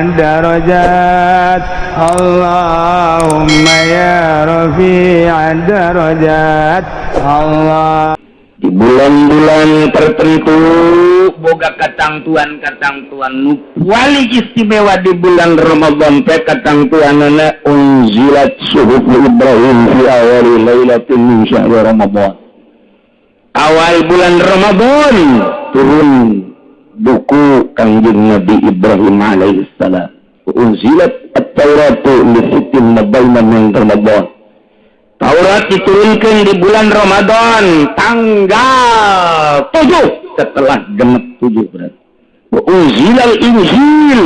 الدرجات اللهم يا رفيع الدرجات الله. Di bulan-bulan tertentu boga katangtuan-katangtuan nu paling istimewa. Di bulan Ramadan teh katangtuanana unzilat suhuf Ibrahim fi awali lailatin min syahri Ramadan. Awal bulan Ramadan turun buku Kangjeng Nabi Ibrahim alaihissalam. Unzilat at-Tauratu li sittin mabaina min Ramadan. Taurat diturunkan di bulan Ramadan tanggal 7, setelah genep 7 berarti. Wa unzilal Injil,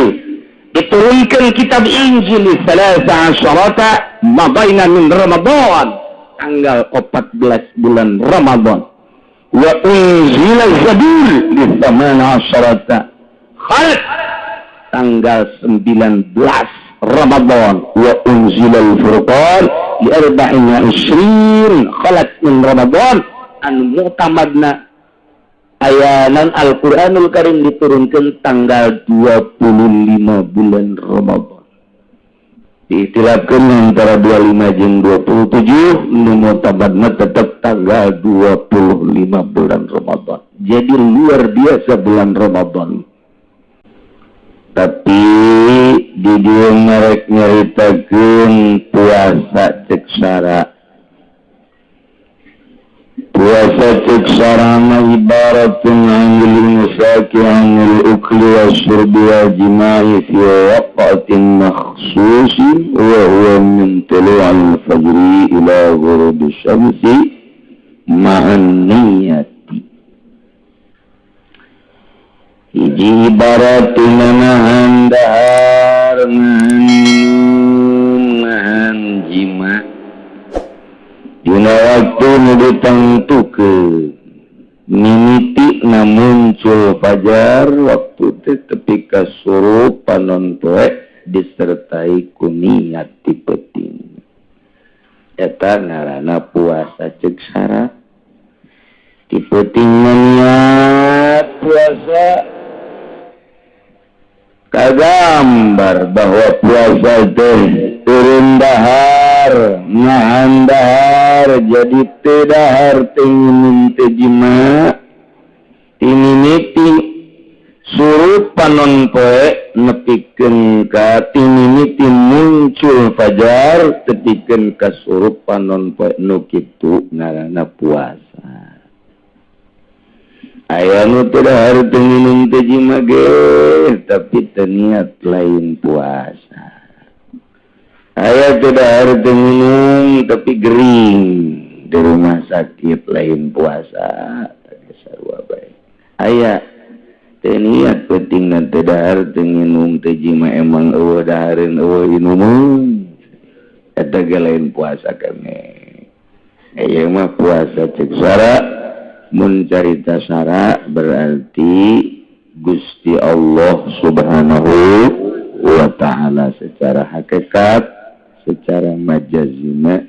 diturunkan kitab Injil salasa asyarata mabaina min Ramadan, tanggal 14 bulan Ramadan. Wa unzilal Zabur di thamana asyarata khalq, tanggal 19 Ramadan. Wa unzilal Furqan li arba'in wa isrin khalat min Ramadan. Anu mu'tamadna ayanan Al-Qur'anul Karim diturunkan tanggal 25 bulan Ramadan. Diikhtilafkan antara 25 jeung 27, nu mu'tamadna tetap tanggal 25 bulan Ramadan. Jadi luar biasa bulan Ramadan. Tapi di dieu merek nyaritakeun puasa cek sara. Puasa cek sara mah ibaratun anil imsaki anil ukli wasyurbi wal jima'i fi waqtin makhsusin wa huwa min tulu'il fajri ila ghurubi syamsi ma'an niyati. Hiji ibarat nahan dahar, nahan minum, nahan jima dina waktu nu ditangtukeun mimiti na muncul fajar, waktu teh tepi ka surup panon poe, disertai ku niat ti peuting. Eta ngaranna puasa cek sara. Ti peuting niat puasa, kagambar bahwa puasa teh turun dahar, nahan dahar, jadi teu dahar, teu nginum, teu jima timimiti surup panon poe nepikeun ka timimiti muncul fajar tepikeun ka surup panon poe. Nu kitu ngaranna puasa. Aya nu teu dahar, teu nginum, teu jima ge tapi teu niat, lain puasa. Aya teu dahar, teu minum tapi gering di rumah sakit, lain puasa. Sarua bae aya teu niat peutingna teu dahar, teu nginum, teu jima, emang euweuh dahareun, euweuh inumeun, eta ge lain puasa keneh. Ieu mah puasa cek sara. Mun carita sara berarti Gusti Allah Subhanahu wa Ta'ala secara hakikat, secara majazina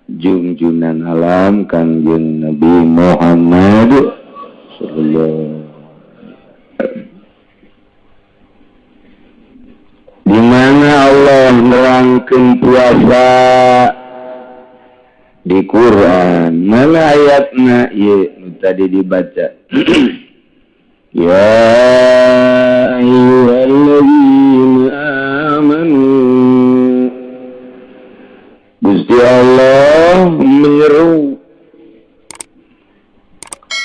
jungjunan alam Kangjeng Nabi Muhammad sallallahu. Di mana Allah nerangkeun puasa di Quran? Mana ayatna? Ieu nu tadi dibaca, ya ayyuhalladzina amanu. Gusti Allah menyeru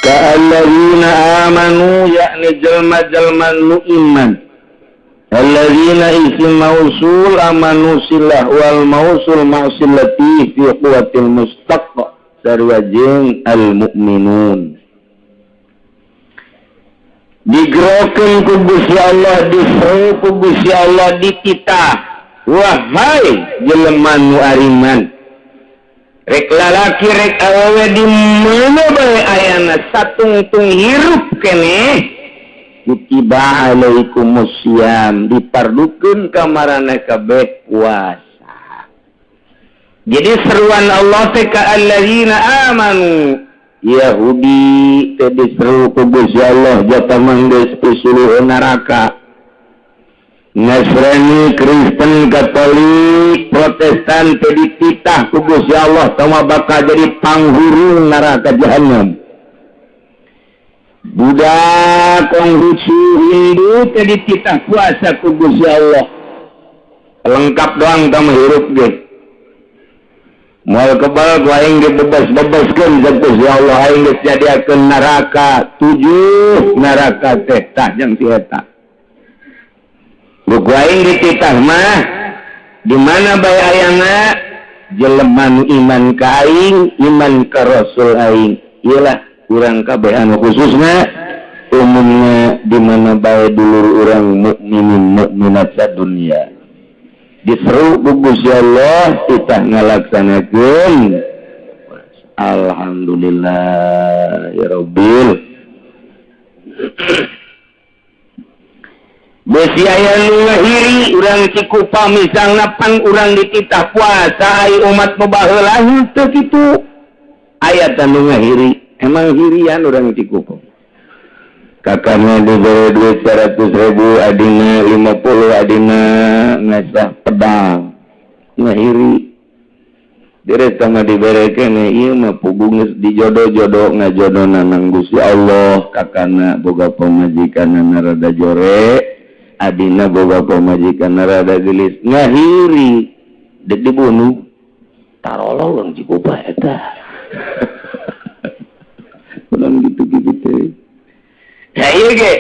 ka alladzina amanu, yakni jelma-jelma nu iman. Alladzina isim mausul, amanu silah, wal mausul ma'silati fi quwwatil mustaq, sarua jeung al mu'minun. Digerokeun ku Gusti Allah, diseru ku Gusti Allah, dititah, wahai jelema nu ariman, rek lalaki rek awewe, di mana bae ayana, satungtung hirup keneh, kutiba alaikumusiyam, dipardukeun ka maraneh kabeh puasa. Jadi seruan Allah teh ka alladzina amanu. Yahudi teh diseru ku Gusti Allah, jatah mah geus pisuluh neraka. Nasrani, Kristen, Katolik, Protestan teh dititah ku Gusti Allah tama bakal jadi panghurung neraka jahanam. Buddha, Konghucu, Hindu teh dititah puasa ku Gusti Allah. Lengkap doang tama hirup ge. Moal kebal ku aing dibebas-bebaskeun ku Gusti Allah, aing geus nyadiakeun neraka, tujuh neraka teh tah jeung si eta. Buku aing dititah mah di mana bae ayana jelema nu iman ka aing, iman ka Rasul aing. Iyalah urang kabeh anu khususna umumnya di mana bae dulur urang mukminin mukminat sadunia. Diseru ku Gusti Allah titah ngalaksanakeun. Alhamdulillah ya Rabbil. Besi aya nu ngahiri urang Cikupa misalna pan urang dititah puasa ai umat nu baheula henteu kitu. Aya tah nu ngahiri, emang hirian urang Cikupa. Kakaknya diberi duit 100 ribu, adina 50, adina ngasah pedang ngahiri. Dire sama dibere kene ieu mah puguh geus dijodoh-jodoh ngajodona nang Gusti Allah. Kakana boga pamajikan rada jore, adina boga pamajikan rada gelis, ngahiri dek dibunuh. Tarolol urang Cikupa eta. Urang gitu-gitu teh. Nah ieu ge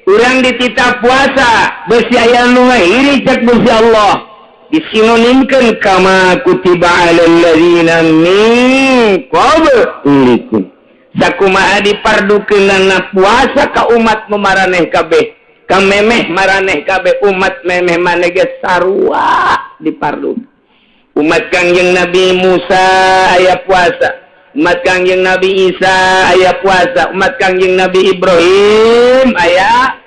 urang dititah puasa besi aya nu ngahiri cek Gusti Allah disinonimkeun kama kutiba alal ladzina min qablikum. Sakumaha dipardukeunana puasa ka umat nu maraneh kabeh, ka memeh maraneh kabeh, umat memeh maneh ge sarua dipardu. Umat Kangjeng Nabi Musa aya puasa, umat Kangjeng Nabi Isa aya puasa, umat Kangjeng Nabi Ibrahim aya,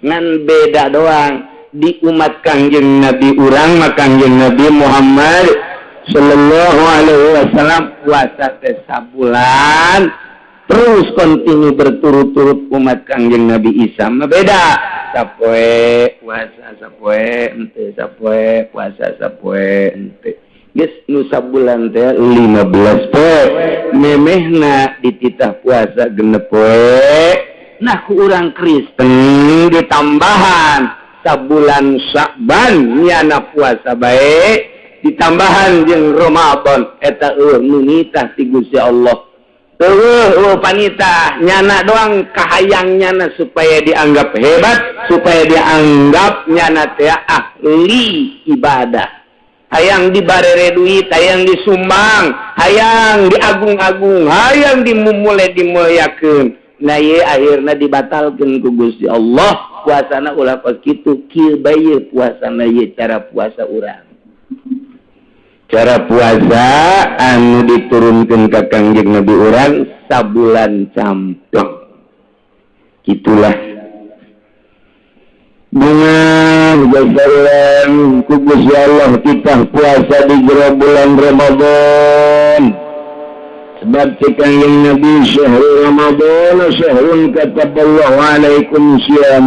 ngan beda doang di umat Kangjeng Nabi urang mah Kangjeng Nabi Muhammad sallallahu alaihi wasallam puasa teh sabulan terus kontinu berturut-turut. Umat Kangjeng Nabi Isa mah beda, sapoe puasa sapoe henteu, sapoe puasa sapoe henteu. Geus nu sabulan teh 15 poe, memehna dititah puasa 6 poe. Nah, ku urang Kristen ditambahan sabulan Sya'ban nyana puasa bae, ditambahan jeung Ramadan eta eueuh nu nitah ti Gusti Allah. Eueuh eueuh panitah nyana doang kahayang nyana supaya dianggap hebat, supaya dianggap nyana teh ahli ibadah, hayang dibarere duit, hayang disumbang, hayang diagung-agung, hayang dimumule dimuliakeun. Nah ye akhirna dibatalkeun ku Gusti Allah puasana ulah kos kitu, kieu bae puasana ye cara puasa urang. Cara puasa anu diturunkan ka Kangjeng Nabi urang sabulan campleng. Itulah bunga jasalan ku Gusti Allah kita puasa di jero bulan Ramadan. Sebab cek Kangjeng Nabi, syahrul Ramadan syahrun kataballahu alaikum siyam.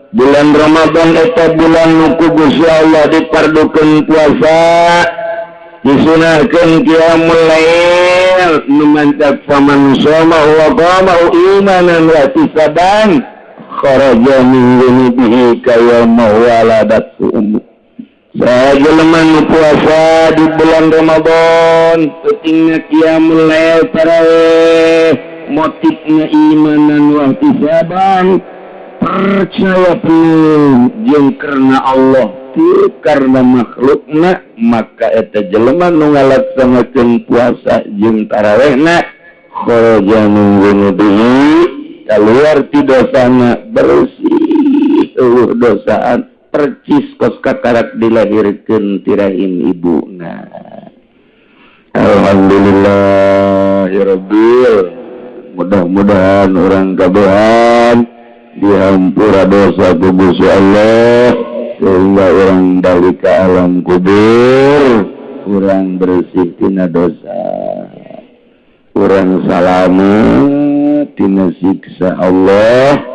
Bulan Ramadan eta bulan nu ku Gusti Allah dipardukeun puasa, disunahkeun qiyamul lail, nu mantap faman shoma wa qama imanan wa ihtisaban kharaja min dzunubihi kayawma waladatu ummu. Saha jelema nu puasa di bulan Ramadan, pentingna qiyamul lail, tarawih, motifna imanan wa ihtisaban, percaya penuh jeung karena Allah teu karena makhlukna, maka eta jelema nu ngalaksanakeun puasa jeung tarawehna kharaja min dzunubihi, keluar ti dosana, bersih eueuh dosaan percis kos kakarak dilahirkeun ti rahim ibuna. Alhamdulillah ya Rabbil, mudah-mudahan orang kabehan dihampura dosa ku Gusti Allah sehingga orang balik ke alam kubur orang bersih tina dosa, orang salamet tina siksa Allah.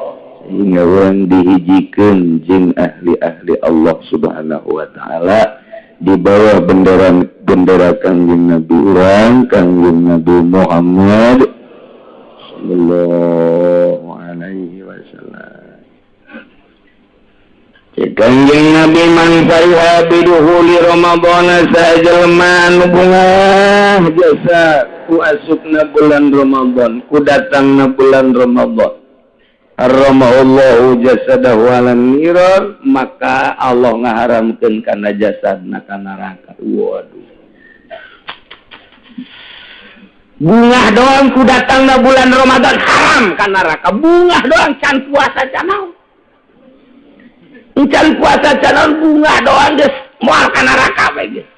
Sehingga urang dihijikeun jeung ahli-ahli Allah Subhanahu wa taala di bawah bendera bendera Kangjeng Nabi urang, Kangjeng Nabi Muhammad sallallahu alaihi wasallam. Kangjeng Nabi man fariha bidukhuli Ramadan, sajelma anu bungah jasa ku asupna bulan Ramadan, ku datangna bulan Ramadan, harramallahu jasadahu 'alan niran, maka Allah ngaharamkeun kana jasadna ka neraka. Waduh, Bungah doang ku datangna bulan Ramadan haram ka neraka. Bungah doang, can puasa can naon, can puasa can naon, bungah doang geus moal ka neraka we geus.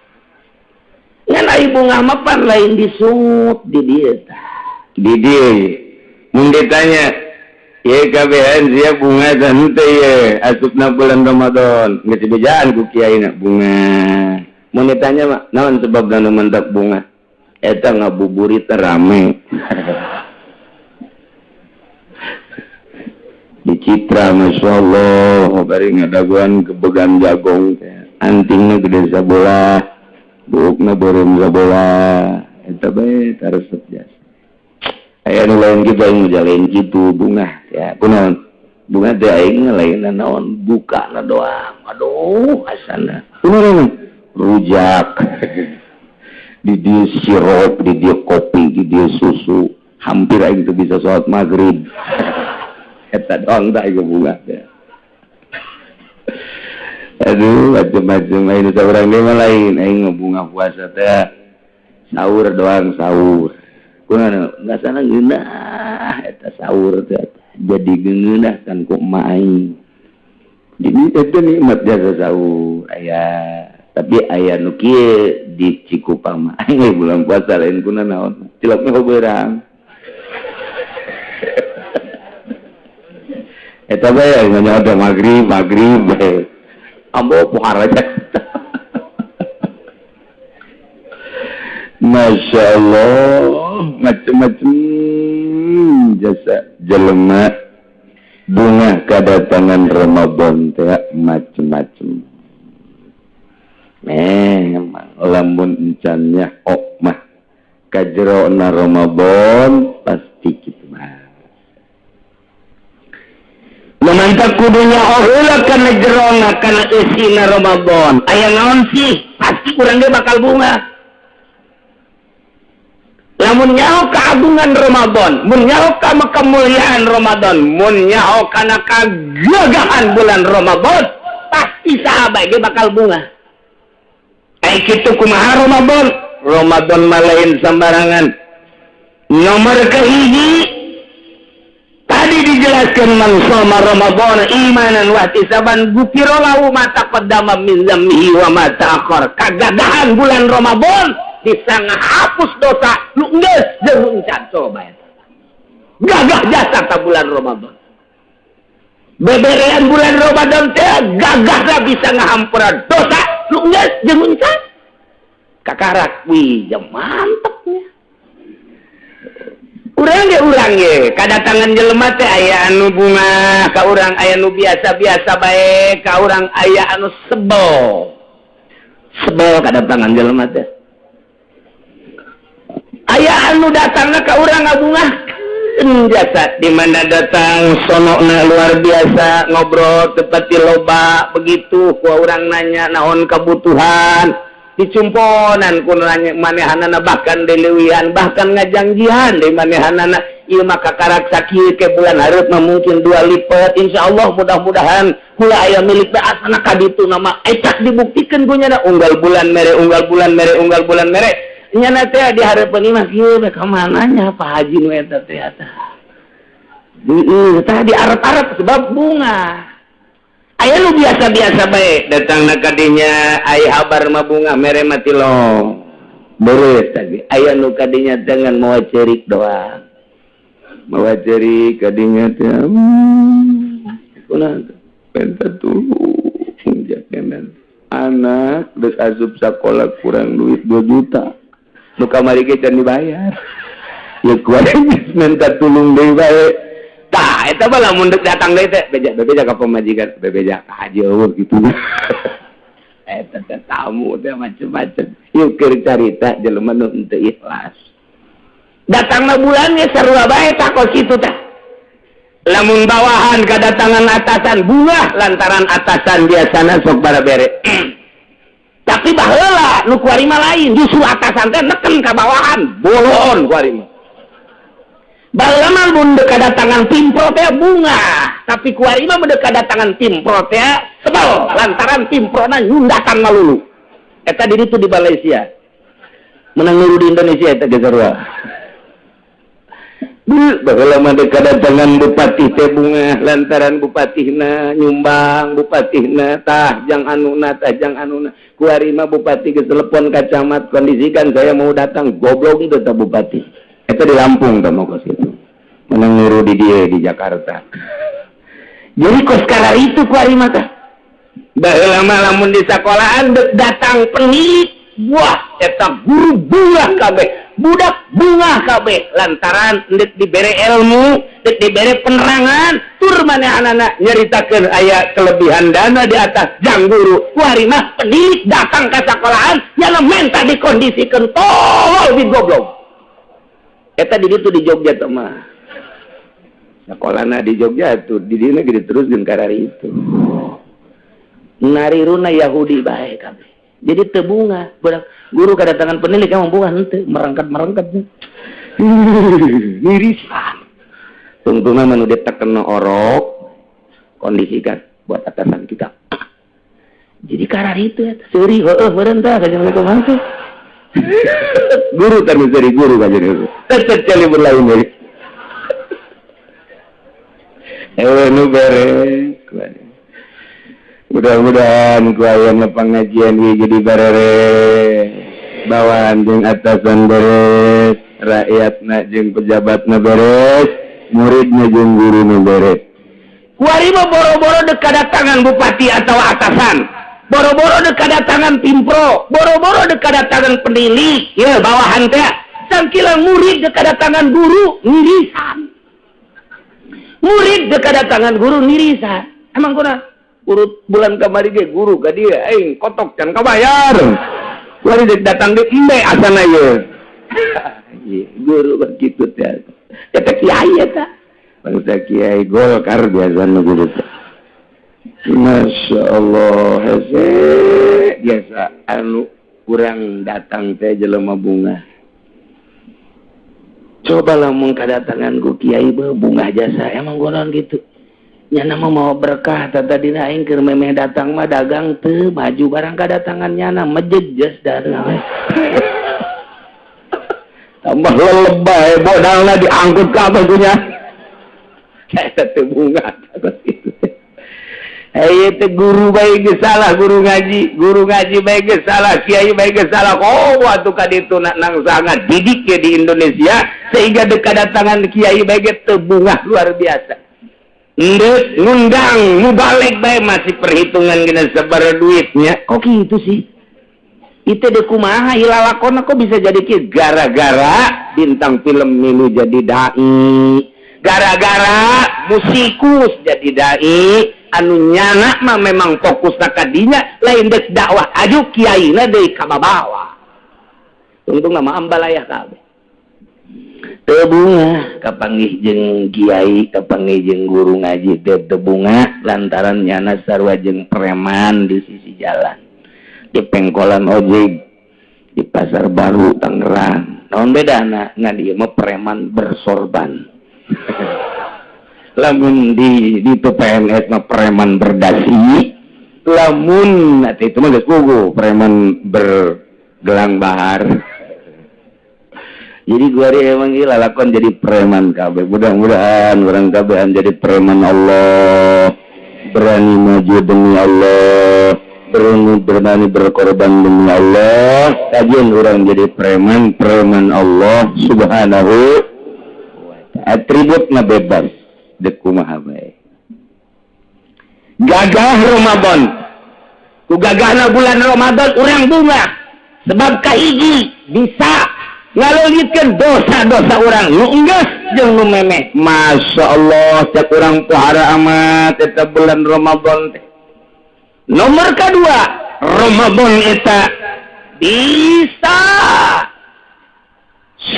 Ngan ai bungah mah pan lain disungut di dieu tah. Di dieu mun ditanya ye kabehan sia bungah dan henteu ye asupna bulan Ramadan, geus dibejaan ku kiaina bungah. Mun ditanya mah naon sebabna nu mantak bungah eta, ngabuburit rame di Citra, Masya Allah, bari ngadaguan kebegan jagong teh, antingna gede sabolah, buukna beureum sabolah, eta bae taresep jasa. Aya nu lain kitu, aing mah lain kitu bungah ya. Kunaon bungah teh? Aing lain naon, bukana doang. Aduh, asana kunaon rujak di dieu, sirup di dieu, kopi di dieu, susu, hampir aing teu bisa sholat maghrib. Eta doang tak aing bungah teh. Aduh, macam-macam. Aing urang dia mah lain, aing mah bungah puasa teh sahur doang, sahur kunaon nggak sana ngeunah eta sahur teh, jadi ngeunah kan ku emak aing. Jadi itu nikmat jasa sahur aya, tapi aya nu kieu di Cikupang mah, aing bulan puasa lain kuna naon, cilokna beurang eta bae. Aing mah ada maghrib maghrib bae, ambo pohara aja. Masya Allah, macem-macem jasa jelema bungah kedatangan Ramadan teh macem-macem. Memang lamun encannya ok mah kajerona Ramadan pasti kitu mah. Memantap kudunya heula kana jerona, kana eusina Ramadan. Aya naon sih? Pasti urang ge bakal bungah. Lamun nyaho keagungan Ramadan, mun nyaho ka kemuliaan Ramadan, mun nyaho kana kagagahan bulan Ramadan, pasti sahabat ge bakal bungah. Ai kitu kumaha Ramadan? Ramadan mah lain sembarangan. Nomor kahiji tadi dijelaskan, man shoma Ramadan imanan wa ihtisaban gufira lahu ma taqaddama min dzambihi wa ma ta'akhkhar. Kagagahan bulan Ramadan bisa ngahapus dosa lu geus jeung nu encan, coba eta. Gagah jasa ta bulan Ramadan. Beberean bulan Ramadan teh gagahna bisa ngahampura dosa lu geus jeung nu encan. Kakarak wih ya mantepnya. Urang ge, urang ge kadatangan jelema teh aya anu bungah ka urang, aya anu biasa-biasa bae ka urang, aya anu sebel sebel kadatangan jelema teh, aya anu datangna ka urang ngabungahkeun jasa. Di mana datang sonokna luar biasa, ngobrol tepati loba, begitu ku urang nanya naon kebutuhan dicumponan ku nanya manehanana, bahkan dileuwihan, bahkan ngajangjian di manehanana, ieu mah kakarak sakieu ke bulan hareup mah mungkin dua lipat, insyaallah, mudah-mudahan kula aya milik bae. Asana ka ditu nama eta dibuktikeun ku nyana, unggal bulan mere, unggal bulan mere, unggal bulan mere. Nyana teh di hareupeun imah kieu we, ka mana nya Pak Haji nu eta teh eta? Heeh, tah di arep-arep sebab bungah. Aya nu biasa-biasa bae datangna ka dinya, ai habar mah bunga mere mah tilong. Beres tadi. Aya nu ka dinya dengan mawa cerik doang. Mawa cerik ka dinya teh. Kunaon? Penta tulung jakenan. Anak geus asup sakola kurang duit 2 juta. Nu kamari ge can dibayar. Ya kuat minta tulung deui bae. Tah, eta mah lamun dek datang deui teh beja bebeja ka pamajikan, bebeja ka haji eueuh kitu. Eta teh tamu teh macem-macem. Yeuh keur carita jelema nu henteu ikhlas. Datangna bulannya sarua bae tah kos kitu tah. Lamun bawahan kedatangan atasan bunga lantaran atasan biasana sok barabere. Tapi baheula nu kuari mah lain, justru atasan teh neken ka bawahan, bolon kuari mah. Baheula mah mun dek kedatangan pimpro teh bunga, tapi kuari mah mun dek kedatangan pimpro teh sebel lantaran pimprona nyundakan malulu. Eta di ditu di Malaysia. Menang nuru di Indonesia eta ge sarua. Baheula mah dek kedatangan bupati teh bunga lantaran bupatihna nyumbang, bupatihna tah jang anuna, tah jang anuna. Kuari mah bupati geus telepon ka camat, kondisikan saya mau datang, goblok teh tah bupati. Eta di Lampung tah mah kos kitu. Menang nuru di dieu di Jakarta. Jadi kos itu kuari mah tah. Baheula mah lamun di sekolahan dek datang penilik, wah eta guru bunga kabeh, budak bunga kabeh lantaran dek dibere ilmu, dek dibere penerangan, tur manehanana nyeritakeun aya kelebihan dana di atas jang guru. Kuari mah penilik datang ke sekolahan nyana menta dikondisikeun tolol di goblok. Eta di ditu di Jogja teh mah. Sekolahna di Jogja tuh di dieu gede terus jeung karari itu. Nariruna Yahudi bae kabeh. Jadi teu bunga, budak guru kedatangan penilik emang bunga henteu, merangkat-merangkat. Mirisan. Tungtungna mah nu ditekena orok, kondisikan buat atasan kita. Jadi karar itu ya, seuri heueuh meureun tah kajian teh. Guru teh seuri guru kajian itu. Tetep celi berlain deui. Nu beres. Mudah-mudahan ku ayana pengajian ieu jadi beres. Bawahan jeung atasan beres, rakyatna jeung pejabatna beres, muridna jeung guruna beres. Kuari mah boro-boro dek kedatangan bupati atau atasan, boro-boro dek kedatangan pimpro, boro-boro dek kedatangan penilik, ya bawahan teh. Sangkilang murid dek kedatangan guru nirisan. Murid dek kedatangan guru nirisan. Emang kurang? Urut bulan kamari ge guru ka dia aing kotok can kabayar. Kuari dek datang di embe asana ye. Guru begitu teh. Eta kiai eta. Bangsa kiai Golkar biasa guru teh. Masya Allah, hese biasa anu kurang datang teh jelema bunga. Coba lamun kadatangan ku kiai bunga jasa, emang gonon gitu. Nyana mah mau berkah tata dina aing keur memeh datang mah dagang teu maju barang kadatangan nyana mejejes dagang. Tambah lelebay modalna diangkut ka apa punya. Eta teu bunga gitu. Eh teh guru bae geus salah guru ngaji bae geus salah, kiai bae geus salah. Oh, atuh ka ditu nang sangat didik ya di Indonesia sehingga dek kadatangan kiai bae ge teu bungah luar biasa. Ndek ngundang mubalig bae masih perhitungan gina sabar duitnya. Kok gitu sih? Itu dek kumaha hilalakona kok bisa jadi kieu? Gara-gara bintang film milu jadi dai. Gara-gara musikus jadi dai, anu nyana mah memang fokus ka dinya lain dek dakwah aju kiaina deui ka babawa. Tungtung nama ambalayah kabeh. Teu bunga kapanggih jeung kiai, kapanggih jeung guru ngaji teh teu bunga lantaran nyana sarua jeung preman di sisi jalan. Di pengkolan ojek di Pasar Baru Tangerang. Naon bedana? Ngan ieu mah preman bersorban. Lamun di PNS mah preman berdasi, lamun nanti itu mah geus puguh preman bergelang bahar. Jadi gua emang gila lakon jadi preman kabeh. Mudah-mudahan orang kabehan jadi preman Allah, berani maju demi Allah, berani berani berkorban demi Allah. Kajian orang jadi preman, preman Allah Subhanahu wa ta'ala. Atributna bebas dek kumaha bae. Gagah Ramadan. Ku gagahna bulan Ramadan urang bunga. Sebab kahiji bisa ngaleungitkeun dosa-dosa urang nu enggeus jeung nu memeh. Masya Allah, cek urang pohara amat eta bulan Ramadan teh. Nomor kedua, Ramadan eta bisa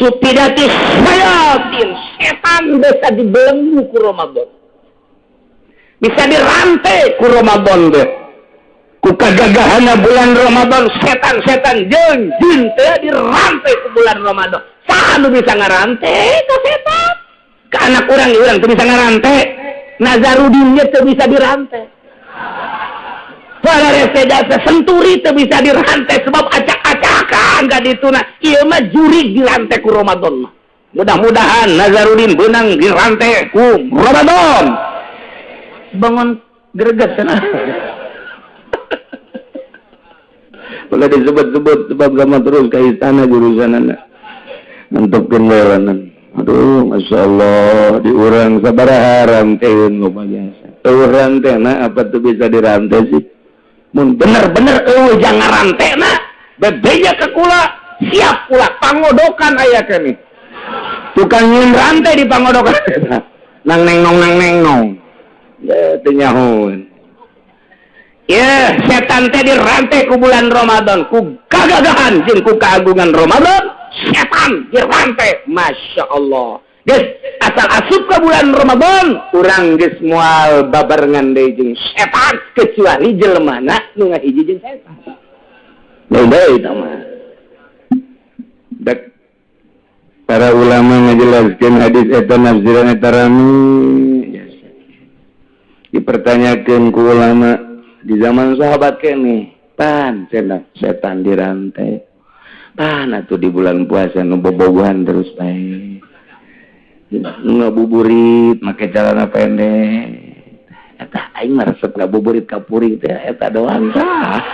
suffidatis syayatin, setan bisa dibelenggu ku Ramadan, bisa dirantai ku Ramadan deh. Ku kagagahana bulan Ramadan, setan-setan jeung jin teh dirantai ku bulan Ramadan. Saha nu bisa ngarantai ka setan? Ka anak urang, urang teu bisa ngarantai. Nazarudin teu bisa dirantai. Para reseda Senturi teu bisa dirantai sebab acak-acakan ka dituna. Ieu mah jurig dirantai ku Ramadan mah. Mudah-mudahan Nazarudin beunang dirantai ku Ramadan. Bangun greget cenah. Boleh disebut-sebut sebab sama terus ke istana jurusan nentupkeun welanan. Aduh, Masya Allah, diurang sabaraha ranteun loba jasa. Eueuh rantena apa tuh bisa dirantai sih? Mun bener-bener eueuh jangan rantena, bebeja ke kula, siap kula pangodokan aya keneh. Tukang nyieun rantai di pangodokan. Nang neng nong nang neng nong. Ya teu nyahoeun. Ya, setan teh dirantai ku bulan Ramadan, ku kagagahan jeung ku keagungan Ramadan, setan dirantai. Masya Allah. Geus, asal asup ke bulan Ramadan, urang geus moal babarengan deui jeung setan kecuali jelemana nu ngahiji jeung setan. Lain deui eta mah. Dek para ulama ngajelaskeun hadis eta, nafsiran eta rame. Dipertanyakeun ku ulama di zaman sahabat kene, pan cenah setan dirantai, pan atuh di bulan puasa nu bobogohan terus bae, ngabuburit make celana pendek. Eta aing mah resep ngabuburit kapuri teh eta doang tah.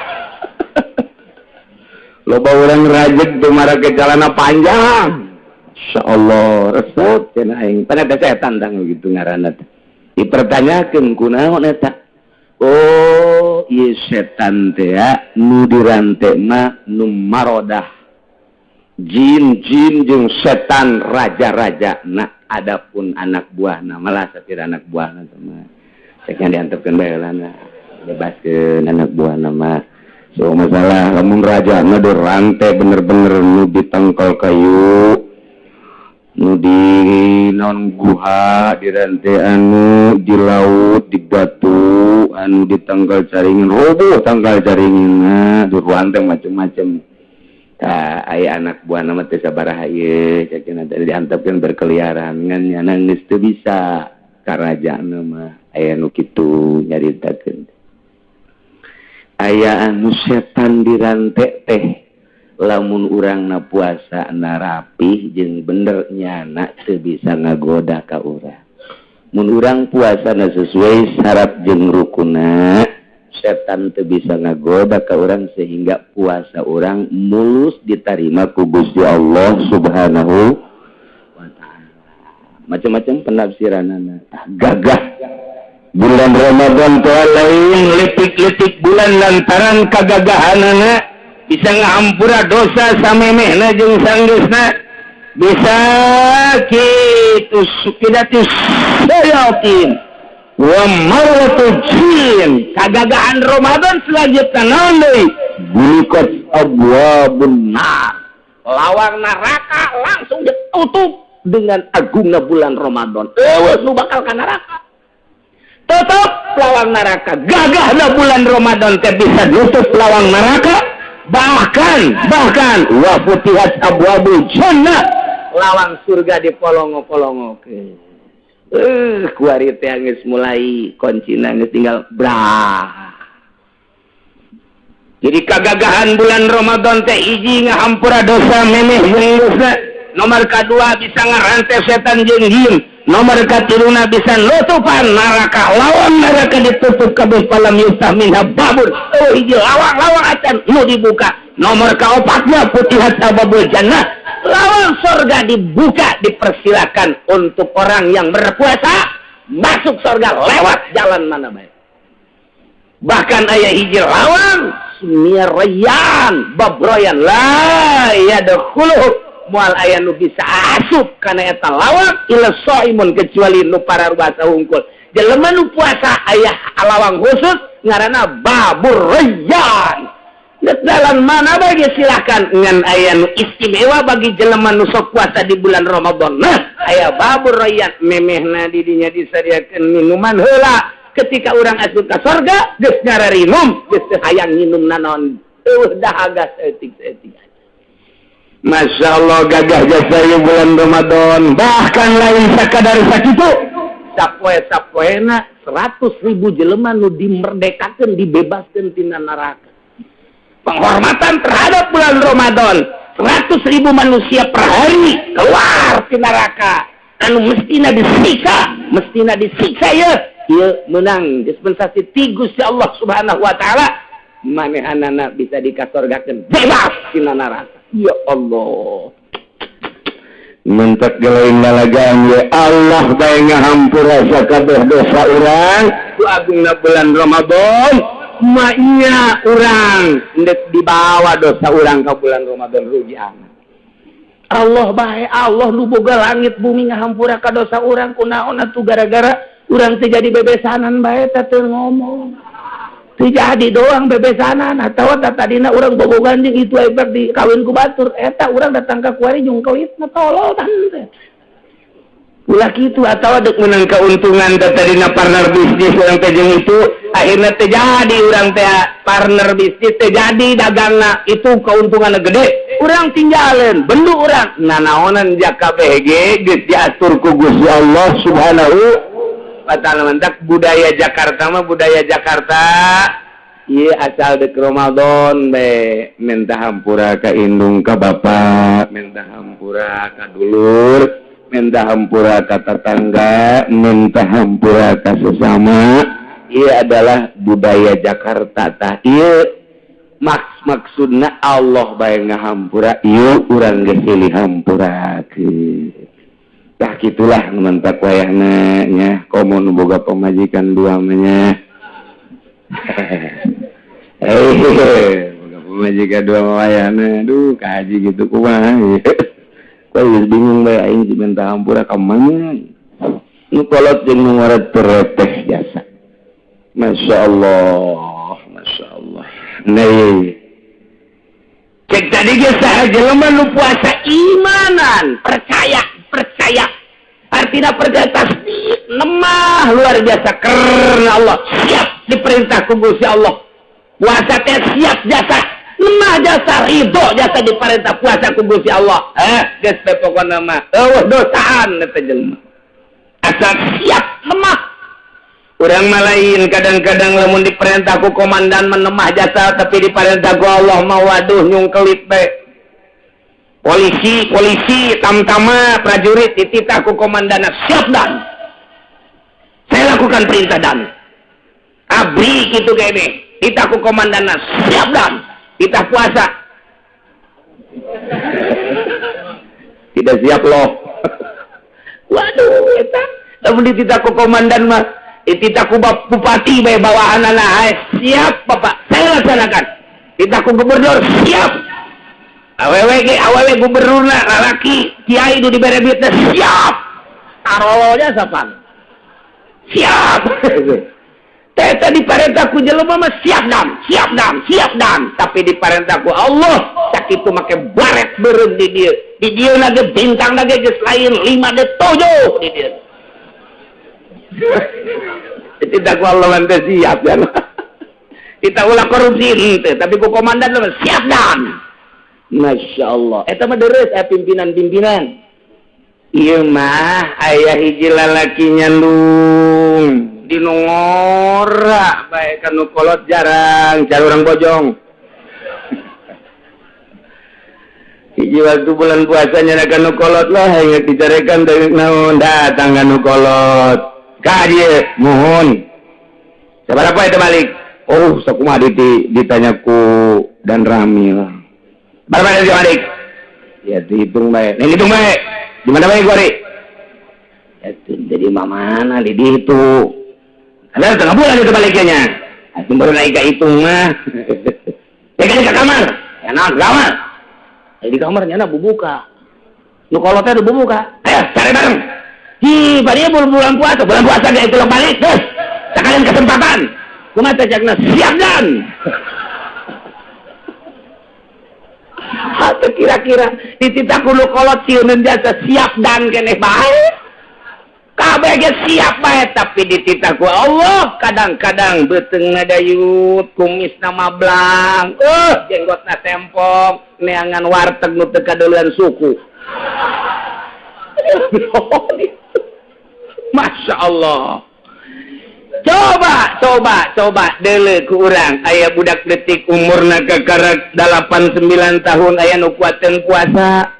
Loba urang rajeg tuh marake celana panjang. Insyaallah resep cenah aing, pan eta setan tang gitu ngaranna teh. Dipertanyakeun kunaon eta? Oh, ieu setan teh nu dirante mah nu marodah, jin-jin jeung setan raja-raja. Nah, adapun anak buahna malah sapira anak buahna mah ceknya diantepkeun bae lah, bebaskeun anak buahna mah. So masalah lamun raja na dirante bener-bener nu ditangkal kayu, nu di non guha dirante, anu di laut di batu, anu di tangkal caringin roboh tangkal caringin, nah dirante macem-macem. Tah, aya anak buah nama teh sabaraha ieu cek teh diantepkeun berkeliaran ngan nyana geus teu bisa karajaan mah. Aya nu kitu nyaritakeun, aya anu setan dirante teh lamun urang na puasa na rapih jeung bener, nyana teu bisa ngagoda ka urang. Mun urang puasa na sesuai syarat jeung rukuna, setan teu bisa ngagoda ka urang sehingga puasa urang mulus diterima ku Gusti Allah Subhanahu wa Ta'ala. Macam-macam penafsiranana. Gagah bulan Ramadan teh lain letik-letik bulan lantaran kagagahanana bisa ngahampura dosa samemehna jeung sanggeusna, bisa kitu suffidatis syayatin wa maratu jin. Kagagahan Ramadan selanjutnya naon deui? Ghulliqat abwabun nar, lawang neraka langsung ditutup dengan agungna bulan Ramadan. Eueuh nu bakal ka neraka, tutup lawang neraka. Gagahna bulan Ramadan teh bisa nutup lawang neraka, bahkan bahkan wa futihat abwabul jannah, lawang surga dipolongo-polongo. Kuari teh geus mulai kuncina geus tinggal brah. Jadi kagagahan bulan Ramadan teh hiji ngahampura dosa memeh jeung dosa, nomor kedua bisa ngarantai setan jeung jin, nomor katiluna bisa nutupan neraka, lawang neraka ditutup kabeh, falam yuftah minha babun, oh hiji lawang-lawang acan nu dibuka. Nomor kaopatnya futihat abwabul jannah, lawang surga dibuka, dipersilakan untuk orang yang berpuasa masuk surga lewat jalan mana baik. Bahkan aya hiji lawang summiya Rayyan, bab Royan, la yadkhuluhu Moal aya nu bisa asup kana eta lawang illa shaimun, kecuali nu pararuasa hungkul. Jelema nu puasa aya lawang khusus ngaranna Babur Rayyan. Jalan mana bagi silahkan, ngan aya nu istimewa bagi jelema nu sok puasa di bulan Ramadan. Nah, aya Babur Rayyan, memehna di dinya disadiakeun minuman heula. Ketika urang asup ka sorga geus ngararinum, geus teu hayang nginum naon, eueuh dahaga saeutik-saeutik. Masya Allah, gagah jasa ieu bulan Ramadan. Bahkan lain sakadar sakitu. Sapoe sapoena 100.000 jelema nu dimerdekakeun, dibebaskeun tina neraka. Penghormatan terhadap bulan Ramadan, 100.000 manusia per hari keluar di neraka anu mestina disiksa, mestina disiksa. Ya, ieu menang dispensasi ti Gusti Allah Subhanahu wa Taala, manehanana bisa dikasorgakeun, bebas tina neraka. Ya Allah. Mentek lain lalagaan ya, Allah bae ngahampura sakabeh dosa urang. Ku agungna bulan Ramadan, maknya urang ndek dibawa dosa urang ke bulan Ramadan, rugi amat. Allah bae, Allah nu boga langit bumi ngahampura ka dosa urang, kunaon atuh gara-gara urang teu jadi bebesanan bae teh teu ngomong. Teu jadi doang bebesanan atawa tadina urang bobogan jeung itu efek di kawin ku batur eta urang datang ka kuari jeung kelitna tolol teh. Ulah kitu, atawa dek menang keuntungan teh tadina partner bisnis urang teh jeung itu, akhirnya teh jadi urang teh partner bisnis, teh jadi dagangna itu keuntunganna gede, urang tinggalin bendu urang nanaonan. Jaka BG geus diatur ku Gusti Allah Subhanahu wa Ta'ala. Mentak budaya Jakarta mah, budaya Jakarta. Iya, asal dek Ramadan be minta hampura ka indung ka bapak, minta hampura ka dulur, minta hampura ka tetangga, minta hampura ka sesama. Iya, adalah budaya Jakarta tah. Iya, maksudna Allah bae ngahampura, ieu urang geus silih hampurakeun. Tah, kitulah mantak wayahna nya, komo nu boga pamajikan dua mah nya. Eh, boga pamajikan dua mah wayahna, aduh, kaji gitu kumaha. Kok geus bingung bae aing sih minta hampura ka mana. Nu kolot jeung nu ngorot tereteh jasa. Masya Allah, Masya Allah. Nih. Cek tadi ge saha jelema nu puasa imanan, percaya, percaya. Artinya percaya tasdik, lemah luar biasa karena Allah, siap diperintah ku Gusti Allah. Puasa teh siap jasa, lemah jasa, ridho jasa diperintah puasa ku Gusti Allah. Eh, geus teh pokona mah eueuh dosaan eta jelema. Asal siap lemah. Urang mah lain, kadang-kadang lamun diperintah ku komandan menemah jasa, tapi diperintah ku Allah mah waduh, nyungkelit bae. Polisi, polisi, tamtama, prajurit dititah ku komandan, siap dan. Saya lakukan perintah dan. Abri gitu kene. Titah ku komandan, siap dan. Titah puasa. Tidak siap loh. Waduh, eta. Lamun dititah ku komandan mah, dititah ku bupati bae bawahanana, siap Bapak, saya laksanakan. Titah ku gubernur, siap. Awewe ge, awewe gubernurna lalaki, kiai nu dibere duit teh siap. Tarolnya sapan. Siap. Teta diparentah ku jelema mah siap dam, siap dam, siap dam. Tapi diparentah ku Allah, sakitu make baret beureum di dieu. Di dieu lagi bintang lagi geus lain 5 de 7 di dieu. Tidak ku Allah mah teh siap ya. Kita ulah korupsi henteu, tapi ku komandan mah siap dam. Masya Allah. Eta mah deres pimpinan-pimpinan. Ieu mah aya hiji lalaki nyandung di nu ngora bae ka nu kolot, jarang cari urang bojong. Hiji waktu bulan puasa nyana ka nu kolot lah, ingat dicarekan dari naon, datang ka nu kolot. Ka dieu mohon. Sabaraha itu balik? Oh, sakumaha ditanya ku dan Ramil. Berapa itu balik? Ya dihitung bae. Nih hitung bae. Di mana bae gua? Ya jadi mana di dihitung. Ada setengah bulan itu baliknya. Itu baru naik ke hitung mah. Ya kan ke kamar. Ya nah, kamar. Ya, di kamarnya na bubuka. Nu kolot teh buka. Ayo cari bareng. Hi, bari bulan puasa, bulan puasa ge itu balik, geus. Sakalian kesempatan. Kumaha teh cakna siap dan. Hatu kira-kira dititah ku nu kolot sieuneun jasa siap dan keneh bae. Kabeh ge siap bae tapi dititah ku Allah kadang-kadang beuteungna dayut, kumisna mablang, jenggotna tempong, neangan warteg nu teu kadeuleuan suku. Masya Allah. Coba deuleu ku urang aya budak detik umurna kakarak 8 9 tahun aya nu kuateun puasa.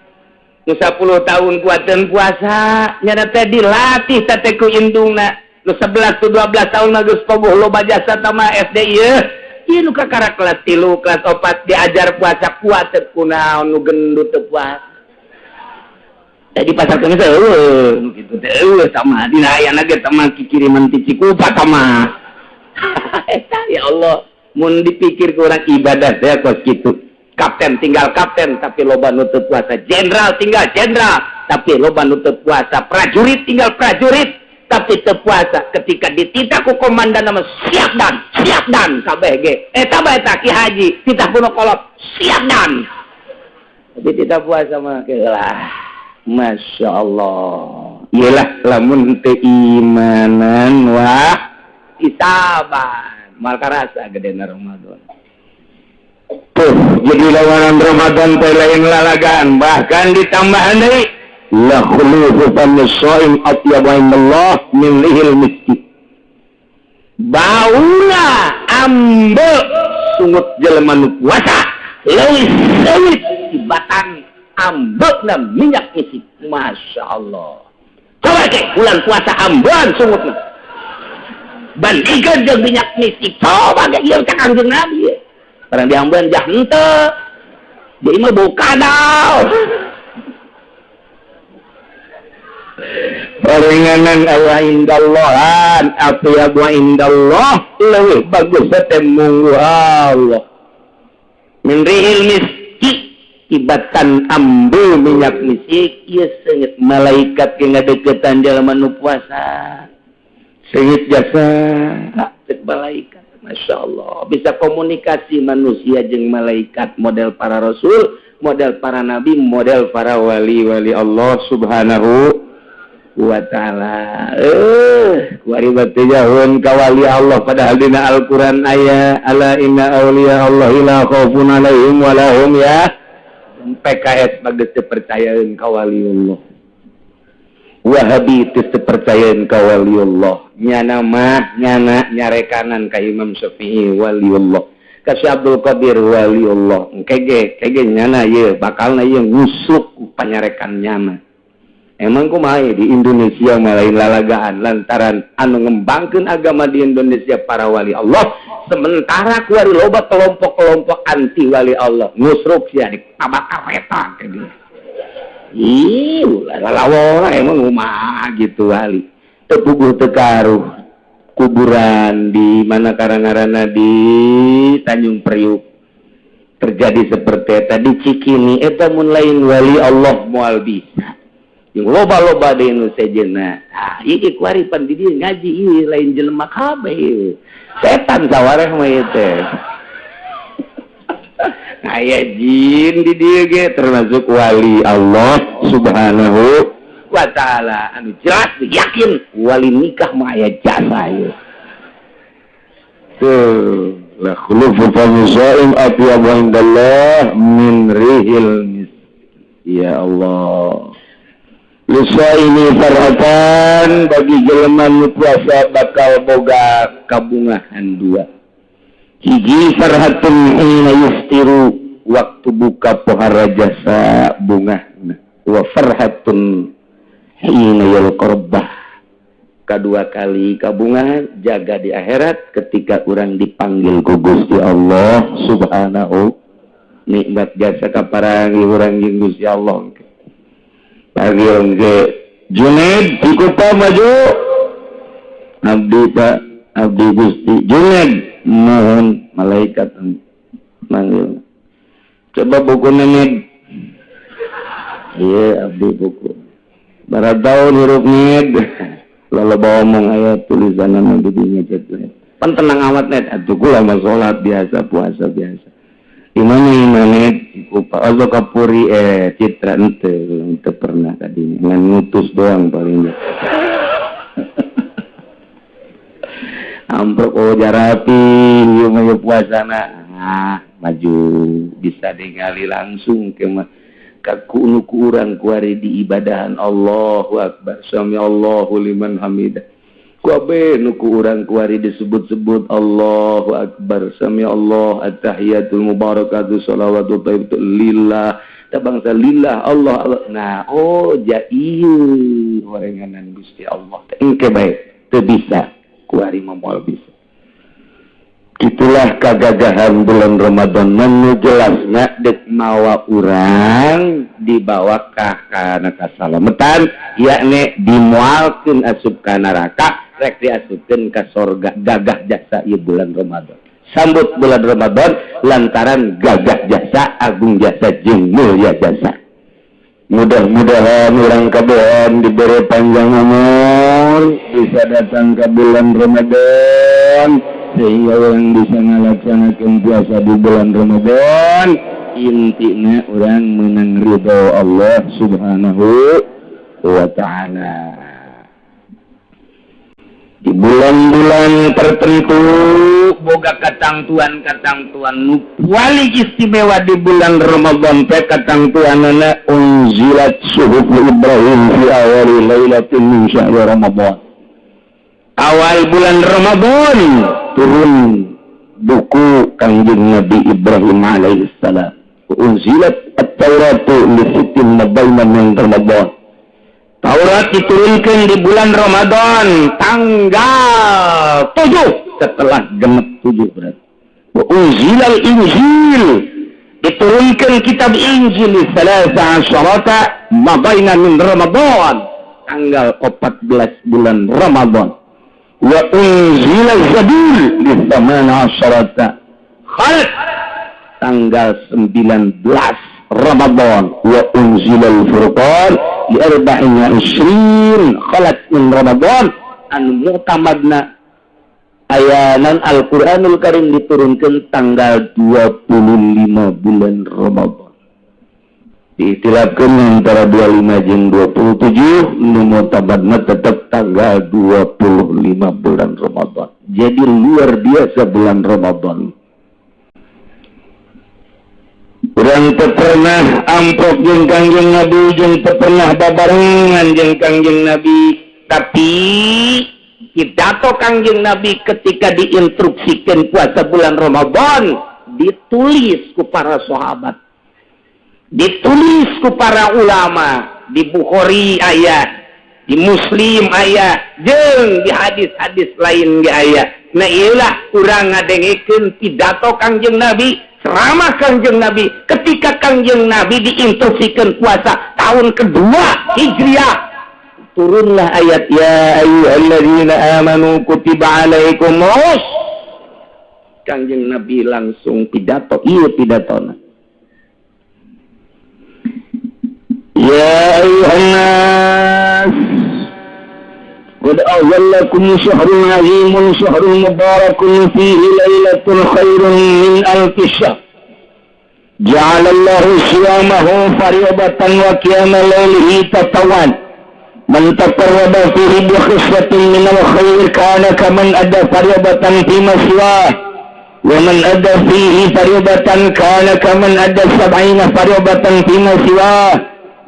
Nu 10 tahun kuateun puasa, nyana teh dilatih teh ku indungna. Nu 11 tu 12 tahun mah geus pogoh loba jasa tama SD ieu. Ieu nu kakarak kelas 3, kelas 4 diajar puasa kuat teu kunaon nu gendut teu puasa. Jadi pasar kemis eueuh nu kitu teh eueuh sama dina ayana ge tama kikiriman ti Cikupa tama. Eta ya Allah, mun dipikir ku urang ibadah teh kos kitu. Kapten tinggal kapten tapi loba nu teu puasa, jenderal tinggal jenderal tapi loba nu teu puasa, prajurit tinggal prajurit tapi teu puasa. Ketika dititah ku komandan nama siap dan kabeh ge. Eta bae eta Ki Haji titah ku nu kolot siap dan. Tapi tidak puasa mah lah. Masya Allah. Iyalah lamun teu imanan wah isaban mal karasa gedena Ramadan. Tuh, jadi lawanan Ramadan teh lain lalagaan, bahkan ditambahan deui la khulufu famis shaim atyabu indallah min rihil miski. Bauna ambe sungut jelema nu puasa leuwih seungit tibatan ambekna minyak isi. Masya Allah. Coba ke bulan puasa ambean sungutna bandingkeun jeung minyak misik. Coba ge ieu cak Kangjeng Nabi. Barang diambean jah henteu. Jadi mah bau kadal. Paringanan aya indallahan atyabu indallah leuwih bagus teh munggu Allah. Min rihil miski tibatan ambu minyak misik ieu seungit malaikat ge ngadeukeutan jalma nu puasa. Seungit jasa cek malaikat. Masya Allah, bisa komunikasi manusia jeung malaikat model para rasul, model para nabi, model para wali-wali Allah subhanahu wa ta'ala. Kuari batu jahun ka wali Allah padahal dina Al-Qur'an aya ala inna auliya Allah la khaufun alaihim wa lahum ya. PKS bagus teu percayaeun ka wali Allah. Wahabi teu percayaeun ka wali Allah. Nyana mah nyana nyarekanan ka Imam Syafi'i wali Allah. Ka Syekh Abdul Qadir wali Allah. Kege kege nyana ieu bakalna ieu ngusuk ku panyarekan nyana. Emang kumaha di Indonesia mah lain lalagaan lantaran anu ngembangkeun agama di Indonesia para wali Allah, sementara kuari loba kelompok-kelompok anti wali Allah ngusruk sia ditabak kareta ke dia. Ih, lalawora emang kumaha gitu wali. Teu puguh teu karuh kuburan di mana karangarana di Tanjung Priuk terjadi seperti eta di Cikini eta mun lain wali Allah moal bisa. Yang loba-loba di nu sejenna. Ah, ieu kuari pan di dieu ngaji ieu lain jelema kabeh ieu. Setan sawareh mah ieu teh. Aya jin di dieu ge termasuk wali Allah subhanahu wa ta'ala. Anu jelas yakin wali nikah mah aya jasa ieu. Tuh, la khulufu fami shaim atyabu indallah min rihil mis. Ya Allah. Lisaimi farhatan bagi jelema nu puasa bakal boga kabungahan dua. Hiji farhatun hina yuftiru waktu buka pohara jasa bungahna, wa farhatun hina yalqa rabbah. Kedua kali kabungahan jaga di akhirat ketika urang dipanggil ku Gusti Allah subhanahu. Nikmat jasa kaparangi urang jeung Gusti Allah. Panggil ke Junaid Cikupa maju. Abdi Pak, abdi Gusti Junaid mohon malaikat manggil. Coba buku nenek. Ieu abdi buku. Barat tahun hirup nged. Loba omong aya tulisanna di dinya cek. Pan tenang amat net atuh kula mah salat biasa, puasa biasa. Imana imane ku Pak Ozo Kapuri citra ente pernah tadinya ngan ngutus doang paling. Amprok oh jarapi ieu mah ieu puasana. Ah, maju bisa ningali langsung ke mah kaku nu ku urang kuari di ibadahan Allahu Akbar sami Allahu liman hamidah. Kuabe nu ku urang kuari disebut-sebut Allahu Akbar sami Allah at-tahiyatul mubarakatuh shalawatu thayyibatu lillah ta bangsa lillah Allah, Allah. Nah oh ja ieu horenganan Gusti Allah teh engke bae teu bisa kuari mah moal bisa. Itulah kagagahan bulan Ramadan menu jelasna dek mawa urang dibawa ka kana kasalametan yakni dimualkeun asup ka neraka rek diasupkeun ka sorga. Gagah jasa ieu bulan Ramadan. Sambut bulan Ramadan lantaran gagah jasa, agung jasa jeung mulia jasa. Mudah-mudahan urang kabehan diberi panjang umur bisa datang ke bulan Ramadan sehingga orang bisa ngalaksanakan puasa di bulan Ramadan. Intinya orang menang ridho Allah Subhanahu wa ta'ala. Di bulan-bulan tertentu boga katangtuan-katangtuan nu paling istimewa di bulan Ramadan teh katangtuanana unzilat suhuf Ibrahim fi awali lailatin min syahri Ramadan. Awal bulan Ramadan turun buku Kangjeng Nabi Ibrahim alaihissalam. Unzilat at-Tauratu li sittin mabaina min Ramadan. Taurat diturunkan di bulan Ramadan tanggal 7 setelah genep 7 berarti. Wa unzilal Injil diturunkan kitab Injil salasa asyarata mabaina min Ramadan tanggal 14 bulan Ramadan. Wa unzila Zabur li thamana asyarata khalat tanggal 19 Ramadan. Wa unzila al-Furqan li arba'in wa ishrin khalat min Ramadan. Anu mu'tamadna ayanan Al-Qur'anul Karim diturunkan tanggal 25 bulan Ramadan. Diitilafkeun antara 25 jeung 27, nu mu'tamadna tetap tanggal 25 bulan Ramadan. Jadi luar biasa bulan Ramadan. Urang teu pernah amprok jeung Kangjeng Nabi, jeung teu pernah babarengan jeung Kangjeng Nabi, tapi pidato Kangjeng Nabi ketika diinstruksikan puasa bulan Ramadan ditulis ku para sahabat, ditulis ku para ulama, di Bukhari aya, di Muslim aya, jeung di hadis-hadis lain ge aya. Nah ieulah urang ngadengekeun pidato Kangjeng Nabi, ceramah Kangjeng Nabi ketika Kangjeng Nabi diinstruksikan puasa tahun kedua Hijriah. Turunlah ayat ya ayyuhalladzina amanu kutiba alaikumus. Kangjeng Nabi langsung pidato, ieu pidatona. Ya ayyuhan nas qad azallakum syahrun azimun syahrun mubarakun fihi lailatun khairun min alfi syahr. Ja'alallahu siyamahu fariidatan wa qiyama lailihi tatawwan. Man taqarraba fihi bi khislatin minal khair kana kaman adda fariidatan fi ma siwah. Wa man adda fihi fariidatan kana kaman adda sab'ina fariidatan fi ma siwah.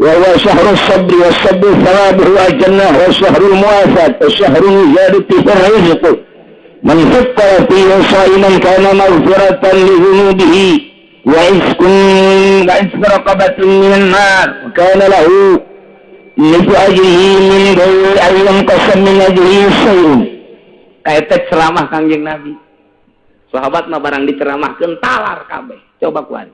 Wa huwa syahrus sabri was sabru thawabuhu al-jannah wa syahrul muwafat wa syahrul ziyadati fil rizq. Man fattara fihi sha'iman kana maghfiratan li dhunubihi wa iskun wa isku raqabatin minan nar wa kana lahu nisfu ajrihi min ghairi an yanqasa min ajrihi syai'un. Kaeta ceramah Kangjeng Nabi. Sahabat mah barang diceramahkeun talar kabeh. Coba kuari.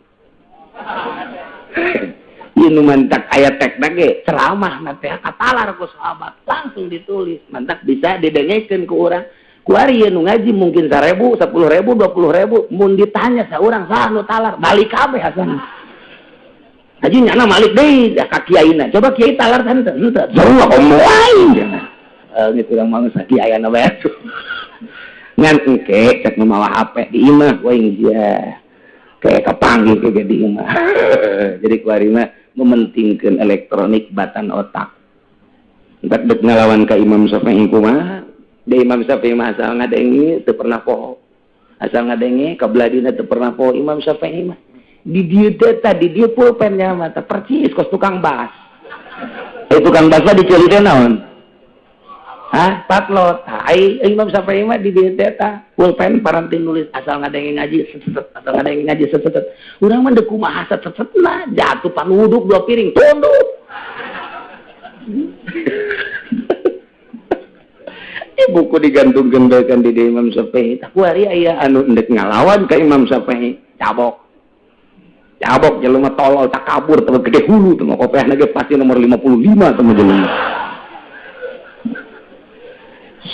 Ieu nu mantak aya tekna ge ceramah na teh katalar ku sahabat langsung ditulis. Mantak bisa didengekeun ku urang. Kuari ieu nu ngaji mungkin 1000, 10.000, 20.000 mun ditanya saurang saha nu talar balik kabeh asana. Haji nyana malik deui ka kiaina. Coba kiai talar teh henteu. Sarua komo aing cenah. Gitu urang mah geus kiai na bae. Ngan engke cek nu mawa HP di imah we sia. Kayak kapanggih ke di imah. Jadi kuari mah mementingkeun elektronik batan otak. Entar dek ngalawan ka Imam Syafi'i kumaha? Da Imam Syafi'i mah asal ngadenge teu pernah poho. Asal ngadenge kabeladina teu pernah poho Imam Syafi'i mah. Di dieu teh tadi dieu pulpennya mah teh percis kos tukang bas. Tukang bas mah diceuli teh naon? Hah, patlot. Ai Imam Syafi'i mah di dieu teh tah pulpen paranti nulis asal ngadenge ngaji set asal ngadenge ngaji set set. Urang mah deuk kumaha set set lah jatuh panuduk 2 piring tunduk. Buku digantungkeun bae kan di Imam Syafi'i. Tah kuari aya anu endek ngalawan ka Imam Syafi'i, cabok. Cabok jelema tolol takabur teu gede hulu teu kopeahna ge pasti nomor 55 teu jelema.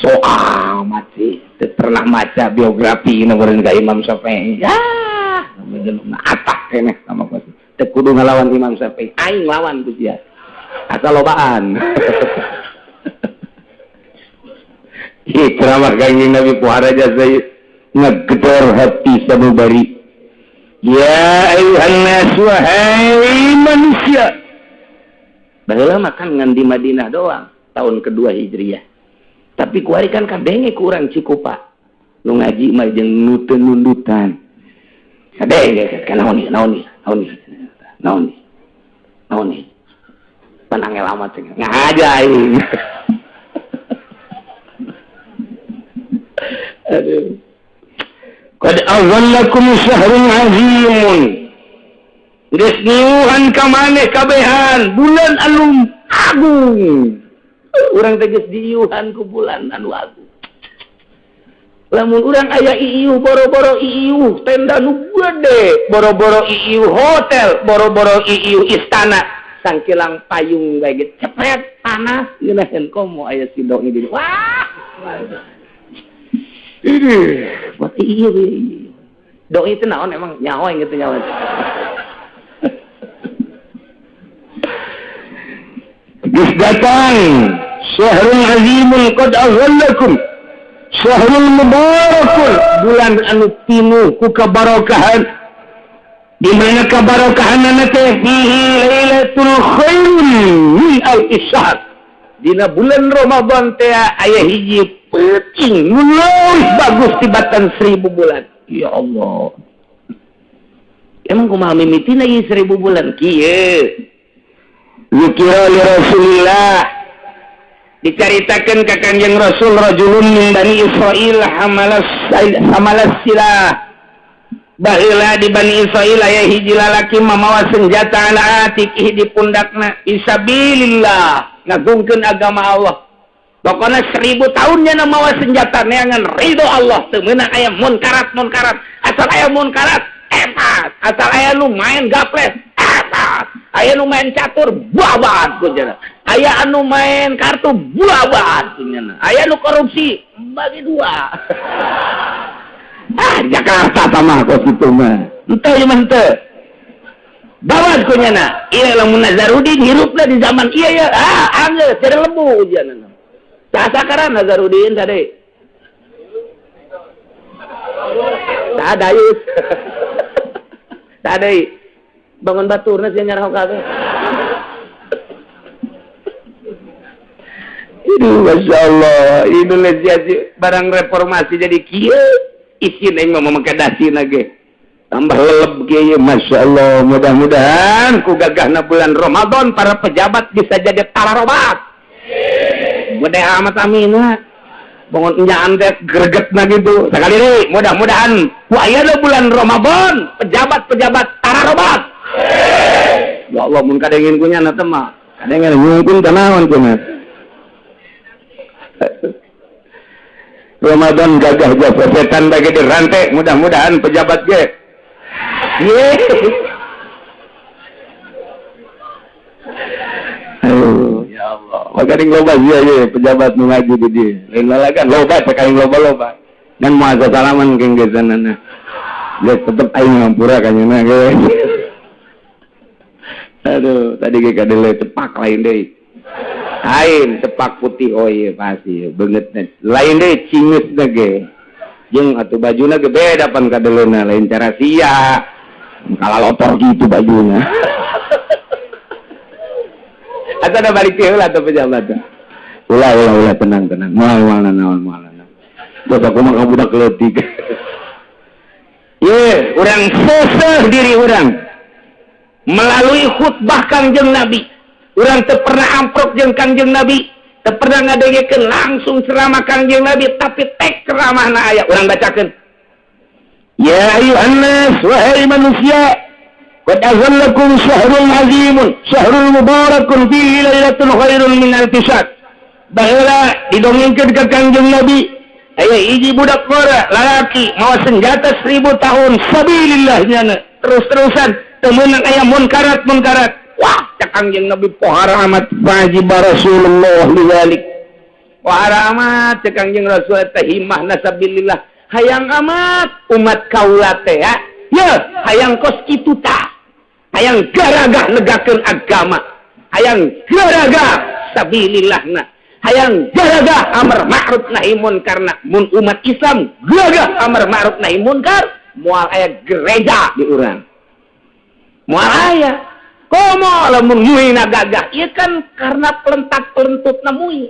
So amat sih, teu pernah maca biografi nomor ka Imam Syafi'i. Ya, jelema atak keneh sama kos. Teu kudu ngalawan Imam Syafi'i, aing lawan ku sia. Asal lobaan. Ceramah Kangjeng Nabi puhara jasa ngegedor hati sanubari. Ya ayuhan nas, wahai manusia. Baheula mah kan ngan di Madinah doang tahun kedua Hijriah. Tapi kuari kan kadenge ku urang Cikupa. Nu ngaji mah jeung nu teu nundutan. Kadenge kan naon ieu, naon ieu, naon ieu. Naon ieu. Naon ieu. Panangel amat teh ngaja aing. Aduh. Qad azallakum syahrun azimun. Geus niuhan ka maneh kabehan bulan anu agung. Urang teh geus diiuhan ku bulan anu agung. Lamun urang aya iiuh boro-boro iiuh tenda nu gede, boro-boro iiuh hotel, boro-boro iiuh istana, sangkilang payung bae ge cepet panas ngeunaheun komo aya si doi di. Wah. Ini buat iya doi itu naon emang nyawa yang gitu nyawa. Geus datang syahrul azimun qad azallakum syahrul mubarakun, bulan anu pinuh ku kabarokahan. Di mana kabarokahanna teh fihi lailatul khairin min alfi syahr. Dina bulan Ramadan teh aya hiji peuting nu leuwih bagus tibatan 1000 bulan. Ya Allah. Emang kumaha mimitina ieu 1000 bulan kieu? Zikira li Rasulillah, dicaritakeun ka Kangjeng Rasul rajulun min Bani Israil hamalas silah. Baheula di Bani Israil aya hiji lalaki mamawa senjata ala atiqih di pundakna fisabilillah, ngagungkeun agama Allah. Pokoknya 1000 tahunnya mawa senjata neangan ridho Allah teu meunang aya munkarat munkarat, asal aya munkarat epat, asal aya nu main gaples epat, aya nu main catur babat kunyana, aya anu main kartu babat kunyana, aya nu korupsi bagi dua. Ah, Jakarta sama kos itu mah henteu ieu mah henteu babat kunyana. Ieu lamun Nazarudin hirupna di zaman ieu ya, ah anggeus jadi lebu ujianna. Sakaran Nazarudin tadi. Tak dayus. Tak deui. Bangun baturna sia nyarah kabeh. Aduh, Masya Allah, Indonesia barang reformasi jadi kieu. Isin aing mah make dasina ge. Tambah leleb kieu, Masya Allah. Mudah-mudahan ku gagahna bulan Ramadan para pejabat bisa jadi tararobat. Gede amat amina. Bangun enyaan teh gregetna gitu. Sekali deui mudah-mudahan ku ayeuna bulan Ramadan pejabat-pejabat tararobat. Ya Allah mun kadengin ku nyana teh mah. Kadengin mungkin teh naon kumaha. Ramadan gagah jasa setan bagi dirantai, mudah-mudahan pejabat ge. Ye. Aduh, ya Allah. Maka ning loba sia ye pejabat nu ngaji di dieu. Lain lalagan loba teh kaing loba-loba. Dan moal salaman keng gesanana. Geus tetep aing ngampura ka nyeuna ge. Aduh, tadi ge kadele cepak lain deui. Lain cepak putih, oh iya pasti beungeutna. Lain deui cingeusna ge. Jeung atuh bajuna ge beda pan kadeleuna, lain cara sia. Kalalotor gitu bajuna. Atau ada balik heula atuh pejabat. Ulah, ulah, ulah, tenang, tenang. Moal, moal naon, moal naon. Bos aku mah budak leutik. Ye, urang seseh diri urang melalui khutbah Kangjeng Nabi. Urang teu pernah amprok jeung Kangjeng Nabi, teu pernah ngadengekeun langsung ceramah Kangjeng Nabi, tapi tek ceramahna aya urang bacakeun. Ya ayuhan nas, wahai manusia, qad azallakum syahrun azimun, syahrul mubarakun fihi lailatun khairun min alfi syahr. Baheula didongengkeun ka Kangjeng Nabi, aya hiji budak ngora lalaki mawa senjata 1000 tahun sabilillah nyana terus-terusan teu meunang aya munkarat munkarat. Wah, cak Kangjeng Nabi, pohara amat. Wajib Rasulullah lidzalik. Pohara amat cek Kangjeng Rasul teh himahna sabilillah, hayang amat umat kaula teh ya. Ya, hayang kos kitu tah, hayang garagah negakeun agama, hayang garagah sabilillahna, hayang gagah amar ma'ruf nahi munkar. Mun umat Islam gagah amar ma'ruf nahi munkar, moal aya gereja di urang, moal aya. Komo lamun muina gagah ieu kan karena pelentak-pelentutna mui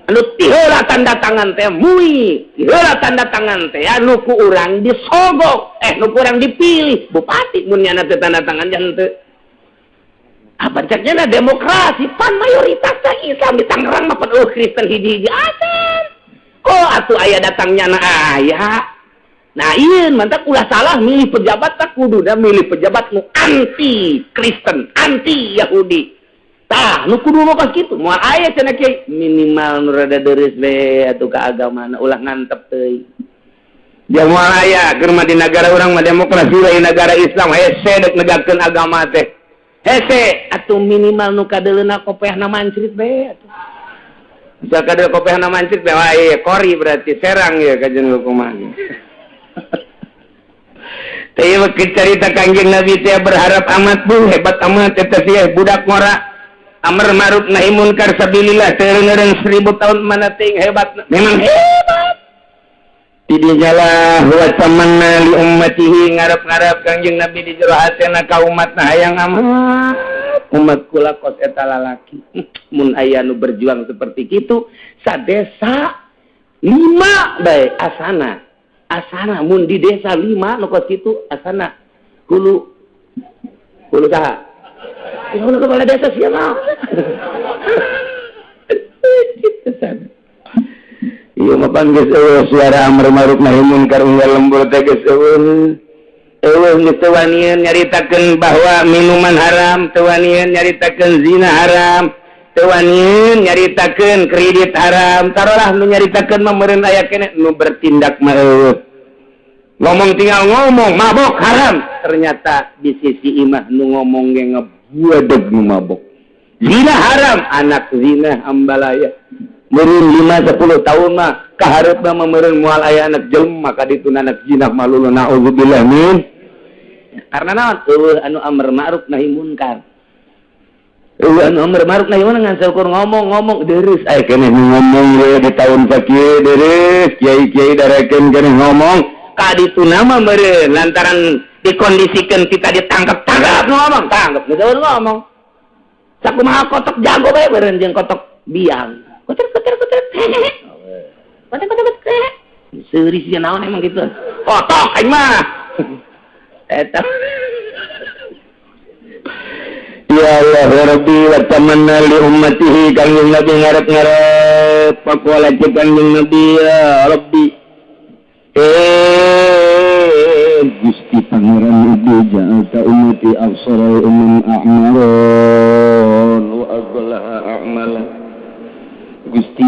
anu tiheula tanda tangan teh, mui tiheula tanda tangan teh anu ku urang disogok, nu ku urang dipilih bupati. Mun nyana teh tanda tangan jangan teu apa ceknya na demokrasi, pan mayoritas teh Islam di Tangerang mah, pan eueuh Kristen hiji-hiji acan. Kok atuh aya datangnya na aya. Nah, iya mantap, ulah salah milih pejabat, tak kudu dah milih pejabat nu anti Kristen, anti Yahudi. Tah, nu kudu mah pas kitu. Moal aya cenah kiai, minimal nu rada deureuh we atuh ka agamana, ulah ngantep teuing. Dia moal aya keur mah di negara urang mah demokrasi, lain negara Islam, hese dek negakeun agama teh. Hese atuh, minimal nu kadeuleuna kopeahna mancrit bae atuh. Bisa kadeul kopeahna mancrit bae, wah iya kori berarti serang ya kajian hukuman. Teh cerita Kangjeng Nabi teh berharap amat, bu hebat amat eta sih budak ngora amar ma'ruf nahi munkar sabilillah teu 1000 tahun, mana ting hebat, memang hebat. Tidinya lah wa tamanna li ummatihi, ngarep-ngarep Kangjeng Nabi di jero hatena ka umatna, hayang amat umat kula kos eta lalaki. Mun aya nu berjuang seperti kitu sadesa lima bae, asana asana mun di desa lima nu kos kitu, asana hulu hulu saha ya, hulu kepala desa siapa gitu sana. Iya mah pan geus eueuh suara amar ma'ruf nahi munkar unggal lembur teh geus eueuh. Eueuh, geus teu wanian nyaritakeun bahwa minuman haram, teu wanian nyaritakeun zina haram, teu wanian nyaritakeun kredit haram. Tarolah nu nyaritakeun mah meureun aya keneh, nu bertindak mah eueuh. Ngomong tinggal ngomong mabok haram, ternyata di sisi imah nu ngomong ge ngebuadeg nu mabok. Zina haram, anak zina ambalaya. Meureun 5 10 tahun mah kahareupna mah meureun moal aya anak jelema ka ditu anak zina malulu, naudzubillah min. Karena naon? Eueuh anu amar ma'ruf nahi munkar. Eueuh anu amar ma'ruf nahi munkar, ngan saukur ngomong-ngomong Deres aya keneh nu ngomong we di tahun sakieu, deres kiai-kiai darekeun keneh ngomong. Ka ditu nama meureun lantaran dikondisikan kita ditangkap, tangkap nu ngomong, tangkap nu ngomong. Sakumaha kotok jago bae meureun jeung kotok biang. Kotor kotor kotor. Kotor kotor kotor. Seuri sia naon emang gitu. Kotok aing mah. Eta. Ya Allah ya Rabbi, wa tamanna li ummatihi, Kangjeng Nabi ngarep-ngarep. Faqala, cek Kangjeng Nabi, ya Rabbi, Gusti Pangeran Ibu, ja'alta ummati aqsaral umam a'maron wa aghlaha a'mala. Gusti,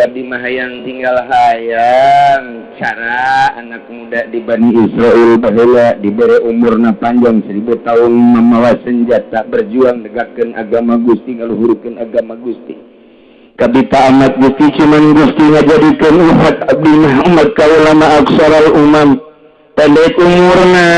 abdi mah hayang tinggal, hayang cara anak muda di Bani Israel baheula dibere umurna panjang 1000 tahun, memawa senjata berjuang negakkeun agama Gusti, ngaluhurkeun agama Gusti. Kabita amat Gusti, cuman Gusti ngajadikeun umat abdi mah, umat kaula mah aqsaral umam. Pendek umurna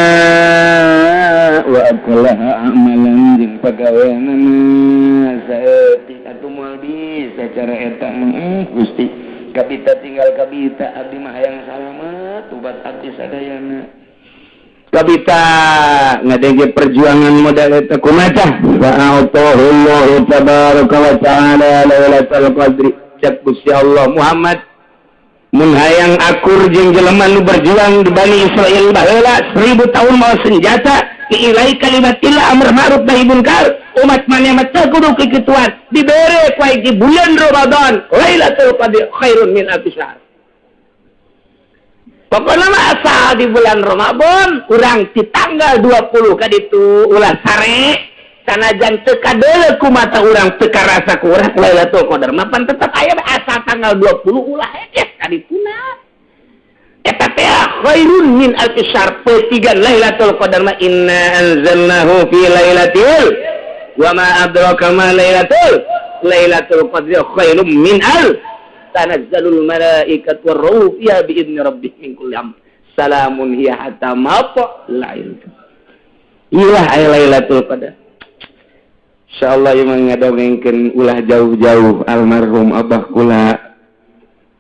wa aqallaha amalan jeung pagaweanana saeutik atuh moal bisa cara eta mah Gusti kabita tinggal kabita abdi mah hayang salamet ubat abdi sadayana kabita ngadenge perjuangan modal eta kumaha fa'atahullahu tabaraka wa ta'ala lailatul qadri cek Gusti Allah Muhammad mun hayang akur jeung jelema nu berjuang di Bani Israil baheula 1000 tahun mawa senjata i'lai kalimatillah amr ma'ruf nahi munkar umat maneh mah teu kudu kikituan dibere ku di bulan Ramadan Lailatul Qadri khairun min alfi syahr. Pokoknya mah asal di bulan Ramadan urang di tanggal 20 kaditu ulah sare sanajan teu kadeuleu ku mata urang teu karasa ku urang Lailatul Qadar mah pan tetep aya asal tanggal 20 ulah hekes kadituna eta teh khairun min alfi syahr petigan Lailatul Qadar mah inna anzalnahu fi lailatul wa ma adraka ma lailatul qadri khairum min al tanazzalul malaikatu warruhu fiha bi idni rabbihim min kulli amr salamun hiya hatta matla'il ilah aya Lailatul Qadar. Insyaallah ieu mah ngadongengkeun ulah jauh-jauh almarhum abah kula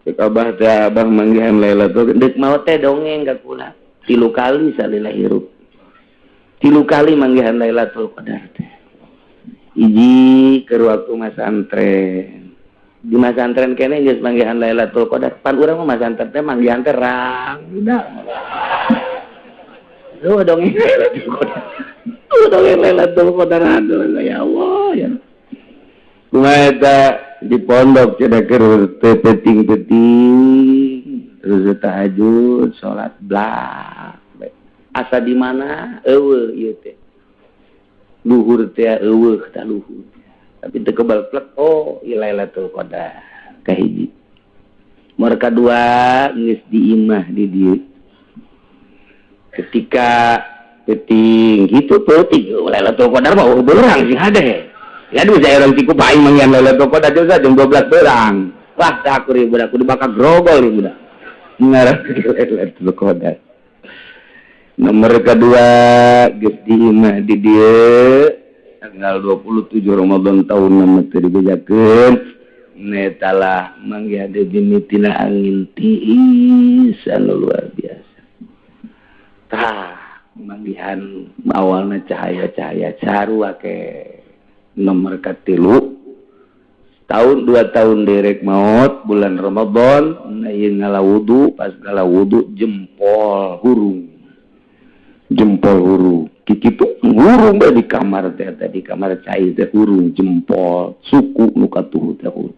cek abah teh abah manggihan Lailatul deuk maot teh dongeng ka kula 3 kali salila hirup 3 kali manggihan Lailatul Qadar teh hiji keur waktu masantren di masantren kene geus manggihan Lailatul Qadar pan urang mah masantren teh manggihan teh rangda eueuh dongeng Lailatul Qadar eueuh dongeng Lailatul Qadar aduh ya Allah ya kumaha eta di pondok cenah keur teu peuting-peuting terus tahajud salat blak asa di mana eueuh ieu teh luhur teh eueuh tah luhur tapi teu kebal plek oh ieu Lailatul Qadar kahiji nomor kadua geus di imah di dieu ketika peuting kitu peuting Lailatul Qadar mah beurang sing hade ya aduh saya orang tiku paing manggihan Lailatul Qadar juga jam 12 beurang wah teh aku rieu budak kudu bakal grogol ieu budak ngarah Lailatul Qadar nomor kedua geus di imah di dieu tanggal 27 Ramadan tahun nama teu dibejakeun netalah manggihan deui mimitina angin tiis anu luar biasa tah manggihan awalna cahaya-cahaya sarua ke nomor katilu tahun 2 tahun derek maut bulan Ramadan na ieu ngala wudu pas ngala wudu jempol hurung kikitu hurung bae di kamar teh di kamar cai teh hurung jempol suku nu katuhu teh hurung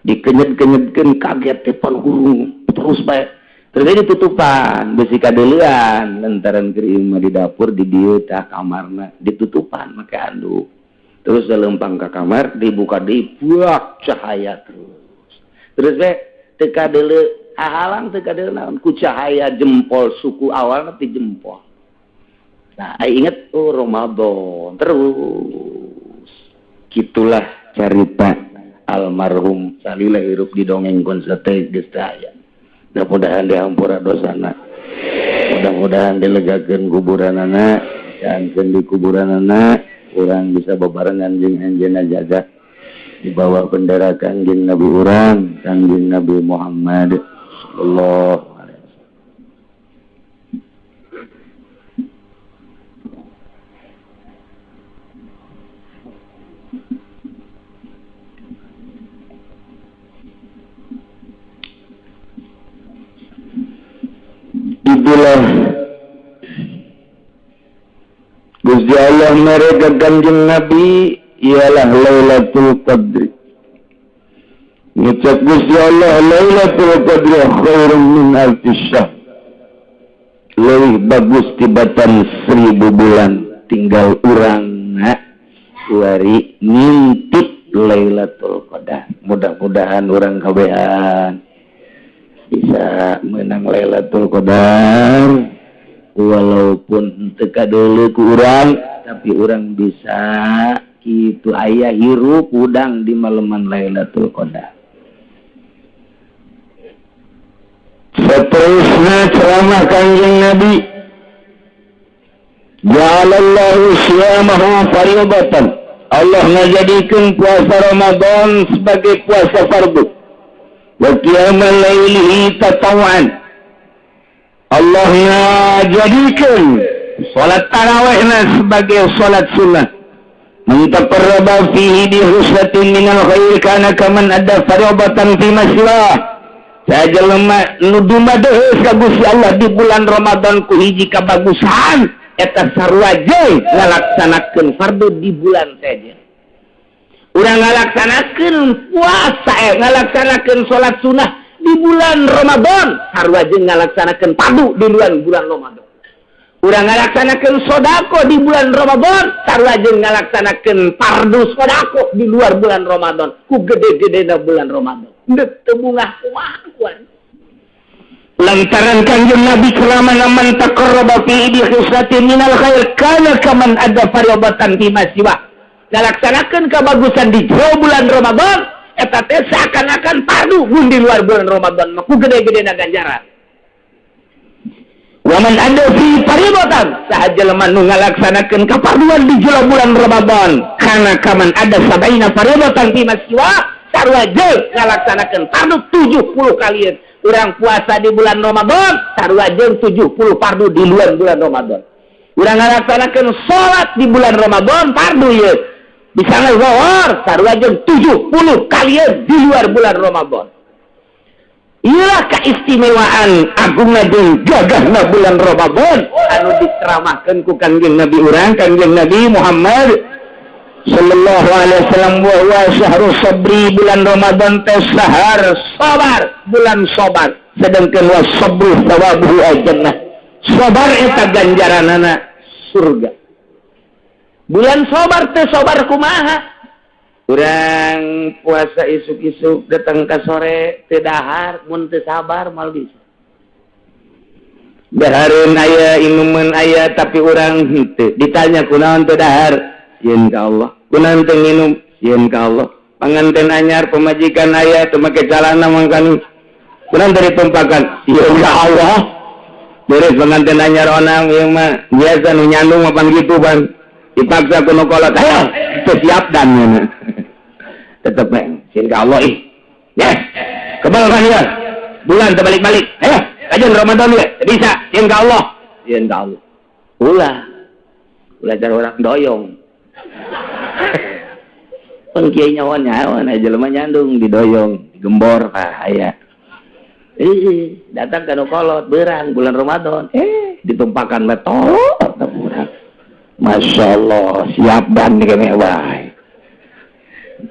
dikenyet-kenyetkeun kaget teh pan hurung terus bae terus ditutupan besi kadeuleuan lantaran keur imah di dapur di dieu tah kamarna ditutupan make anduk terus lempang ka kamar dibuka deui buak cahaya terus terus bae teu kadeuleu hahalang teu kadeuleu naon ku cahaya jempol suku awalna ti jempol. Nah, inget oh Ramadan terus. Gitulah cerita almarhum salila hirup di dongeng sate geus teu aya. Mudah-mudahan dihampura dosana. Mudah-mudahan dilegakeun kuburanana, diangkeun di kuburanana, urang bisa bebarengan jeung anjeunna jaga di bawah bendera Kangjeng Nabi urang, Kangjeng Nabi Muhammad sallallahu alaihi wasallam. Itulah Gusti Allah mereka Kanjeng Nabi ialah Lailatul Qadri. Ngucap Gusti Allah Lailatul Qadri khairum min alfi syahr. Leuwih bagus tibatan 1000 bulan tinggal urang kuari ngintip Lailatul Qadar. Mudah-mudahan urang kabehan bisa menang Lailatul Qadar walaupun teu kadeuleu ku urang tapi urang bisa kitu aya hirup udang di maleman Lailatul Qadar. Seterusnya ceramah Kangjeng Nabi Ja'alallahu siyamahu fariidatan. Allah ngajadikeun puasa Ramadan sebagai puasa fardu. Wa qiyamal lailihi tatawwan. Allah ngajadikeun salat tarawihna sebagai salat sunnah. Man taqarraba fihi bi khuslatin minal khair kana kaman adda fariidatan fi ma siwah. Saha jelema nu dumadeus ka Gusti Allah di bulan Ramadan ku hiji kabagusan, eta sarua jeung ngalaksanakeun fardu di bulan sejen. Urang ngalaksanakeun puasa, ngalaksanakeun salat sunnah di bulan Ramadan, sarua jeung ngalaksanakeun fardu di bulan Ramadan. Urang ngalaksanakeun sodako di bulan Ramadan, sarua jeung ngalaksanakeun fardu sodako di luar bulan Ramadan. Ku gede-gedena bulan Ramadan. Ndek teu bungah kumaha kuan. Lantaran Kanjeng Nabi keramana, man taqarraba fi bi khislatin minal khair kana kaman adda fariidatan fi ma siwa. Ngalaksanakeun kabagusan di jero bulan Ramadan eta teh seakan-akan fardu mun di luar bulan Ramadan mah, ku gede-gedena ganjaran. Wa man adda fi fariidatan, saha jelema nu ngalaksanakeun kafarduan di jero bulan Ramadan, kana kaman adda sab'ina fariidatan fi ma siwa, sarua jeung ngalaksanakeun fardu 70 kalian. Urang puasa di bulan Ramadan sarua jeung 70 fardu di luar bulan Ramadan. Urang ngalaksanakeun salat di bulan Ramadan fardu ieu bisa ngazuhur sarua jeung 70 kalian di luar bulan Ramadan. Iyalah keistimewaan agungna jeung gagahna bulan Ramadan anu diceramahkeun ku Kangjeng Nabi urang, Kangjeng Nabi Muhammad sallallahu alaihi wasallam. Wa huwa syahrus sabri, bulan Ramadan teh sahar sabar, bulan sabar, sedangkan wa sabru thawabuhu al-jannah, sabar eta ganjaranana surga. Bulan sabar teh sabar kumaha? Urang puasa isuk-isuk datang ke sore teu dahar, mun teu sabar moal bisa. Dahareun aya, inuman aya, tapi urang henteu. Ditanya, "Kunaon teu dahar?" "Sieun ka Allah." "Kunaon teu nginum?" "Sieun ka Allah." Panganten anyar, pemajikan aya, teu make calana mangkani. "Kunaon teu ditumpakan?" "Sieun ka Allah." Beres pengantin anyar onang ieu mah biasa nu nyandung mah pan gitu pan. Dipaksa ku nu kolot, ayo teu siap dan tetep sieun ka Allah ih. Yes. Kebal kan ya? Bulan terbalik-balik. Ayo, kajian Ramadan ya, bisa, sieun ka Allah. Sieun ka Allah. Ulah. Ulah cara orang doyong. Pan kiai nyawa nyawa nah jelema nyandung didoyong, digembor ah aya. Ih, datang ke kolot berang bulan Ramadan, ditumpakan metol urang. Masya Allah, siap dan nih wae.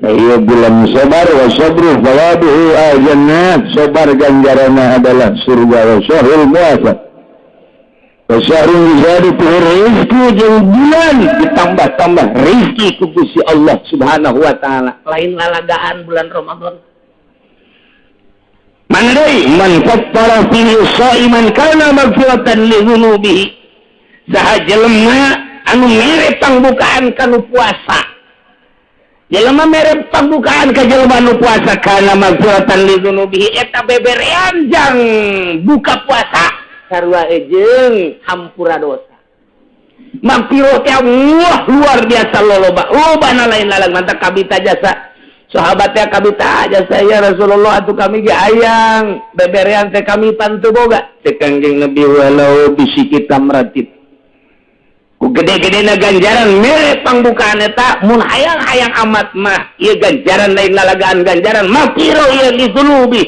Iya, bulan sabar, wa sabru thawabuhu al-jannah, sabar ganjarannya adalah surga. Wa syahrul muasa wa syahrul yuzadu fihi rizqi, jeung bulan ditambah-tambah rizki ku Gusti Allah Subhanahu wa taala. Lain lalagaan bulan Ramadan. Mana deui? Man fattara fihi shaiman kana maghfiratan li dzunubihi. Saha jelema anu mere pangbukaan kanu puasa, jelema mere pangbukaan ka jelema nu puasa, kana maghfiratan li dzunubihi, eta beberean jang buka puasa sarua jeung hampura dosa. Maghfirah teh wah luar biasa loloba lobana, lain lalang mantap. Kabita jasa sahabat teh, kabita jasa, "Ya Rasulullah, atuh kami ge hayang beberean teh, kami pan teu boga." Cek Kangjeng Nabi, "Walau bisyiqqi tamratin." Ku gede-gede na ganjaran mere pangbukaan eta, mun hayang-hayang amat mah ieu ganjaran lain lalagaan, ganjaran maghfirah ieu li dzunubi.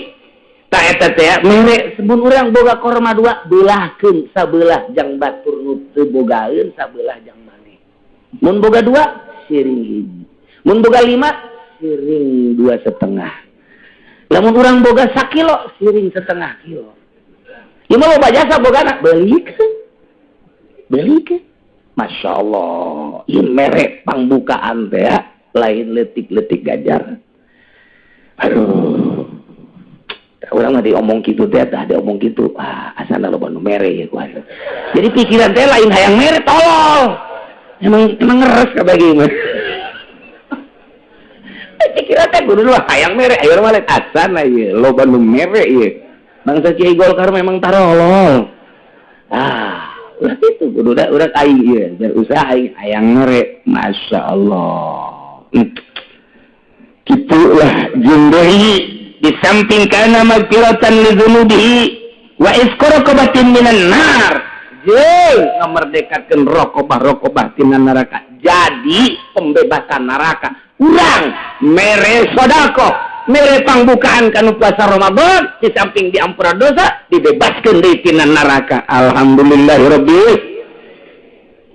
Ta eta teh mere sebun urang boga korma dua, beulahkeun sabelah jang batur nu teu bogaeun, sabelah jang maneh. Mun boga dua, siring hiji. Mun boga lima, siring 2,5. Lamun urang boga sakilo, siring setengah kilo. Ieu mah loba jasa bogana, beulikeun, beulikeun. Masya Allah, ieu mere pangbukaan teh ya, lain letik-letik ganjaran. Aduh, urang mah diomong kitu teh, tah diomong kitu, ah asana loba nu mere ya ku. Jadi pikiran teh lain hayang mere, tolol. Emang emang ngeres kabeh mah. Pikiran teh kudu hayang mere, ayo mah asana ieu loba nu mere ieu. Bangsa Kiai Golkar memang tarolol. Ah, Ulah kitu kudu da urang aing ieu biar usaha aing hayang mere. Masya Allah. Gitulah jeung deui di samping kana magfiratan li dzunubihi wa itqu raqabatin minan nar, jeung ngamerdekakeun raqabah-raqabah tina neraka. Jadi pembebasan neraka urang mere sedekah, mere pangbukaan kanu puasa Ramadan, di samping diampura dosa, dibebaskeun deui tina neraka. Alhamdulillahirabbil.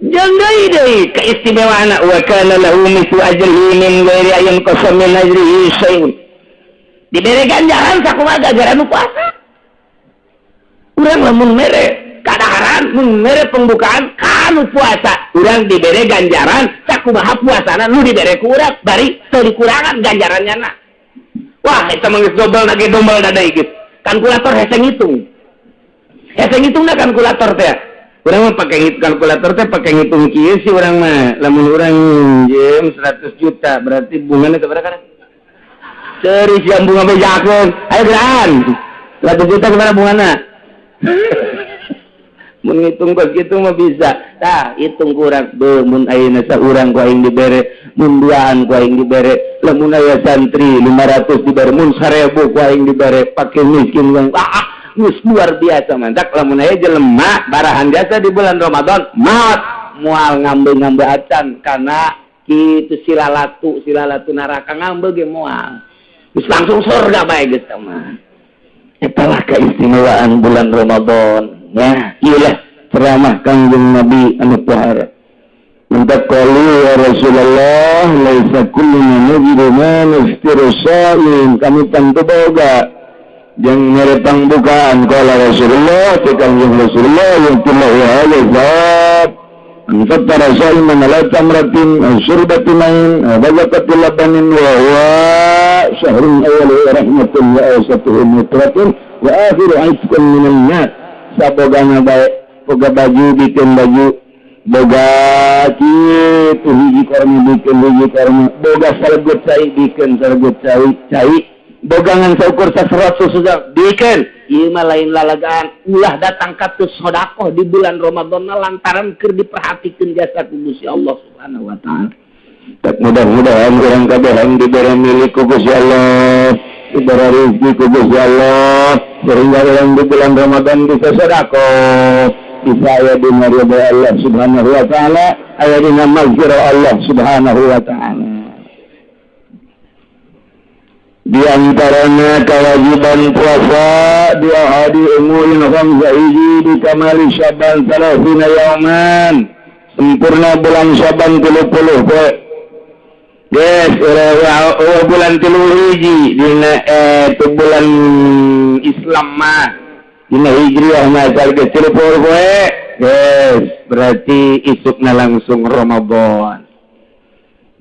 Jeung deui deui keistimewaan, wa kana lahu mithlu ajrihi min ghairi an yanqasa min ajrihi syai'un. Dibere ganjaran sakumaha ganjaran nu puasa. Urang lamun mere kadaharan, mun mere pembukaan kanu puasa, urang dibere ganjaran sakumaha puasana nu dibere ku urang, bari teu dikurangan ganjarannya na. Wah, eta mah geus dobel nage dombal dada geus. Kalkulator hese ngitung, hese ngitungna kalkulator teh. Urang mah pake kalkulator teh pake ngitung kieu sih urang mah. Lamun urang minjem 100 juta, berarti bunganya sabaraha kan? Serius yang bunga bejakeun. Ayo geran. 100 juta sabaraha bungana? Mun ngitung kos kitu mah bisa. Tah, hitung kurang. Beuh, mun ayeuna saurang ku aing dibere, mun duaan ku aing dibere, lamun aya santri 500 dibere, mun 1000 ku aing dibere, pake miskin bang. Ah, geus luar biasa mantak lamun aya jelema barahan jasa di bulan Ramadan, maot moal ngambe-ngambe acan karena kitu silalatu silalatu neraka ngambe ge moal. Geus langsung surga bae geus mah. Etalah keistimewaan bulan Ramadan ya. Iyalah ceramah Kangjeng Nabi anu pohara. Minta qalu ya Rasulullah, laisa kulluna najidu ma nuftiru sha'im, kami tentu boga yang mere pangbukaan. Qala Rasulullah, ti Kangjeng Rasulullah, yu'tillahu hadza thawab man fattara sha'iman ala tamratin aw syurbati ma'in aw bazaqati labanin, wa huwa syahrun awwaluhu rahmatun wa awsatuhu maghfiratun wa akhiru itqun minan nar. Sabogana bae, boga baju bikin baju, boga kitu hiji korma bikin hiji korma, boga salegut cai bikin salegut cai cai, boga ngan saukur saserot susu bikin. Ieu mah lain lalagaan. Ulah datang ka sedekah di bulan Ramadan lantaran keur diperhatikeun jasa ku Gusti Allah Subhanahu wa taala. Tak mudah-mudahan urang kabehan diberi milik ku Gusti Allah, diberi rezeki ku Gusti Allah, sehingga orang di bulan Ramadan bisa sedekah, bisa aya dina ridha Allah Subhanahu wa taala, aya dina maghfirah Allah Subhanahu wa taala. Di antaranya kewajiban puasa di ahadi umurin khamsa, hiji di kamali Syaban 30 yauman, sempurna bulan Syaban 30 poe. Yes, oh, bulan 31 dina itu bulan Islam mah, dina Hijriah mah geus 30 poe. Yes, berarti isukna langsung Ramadan.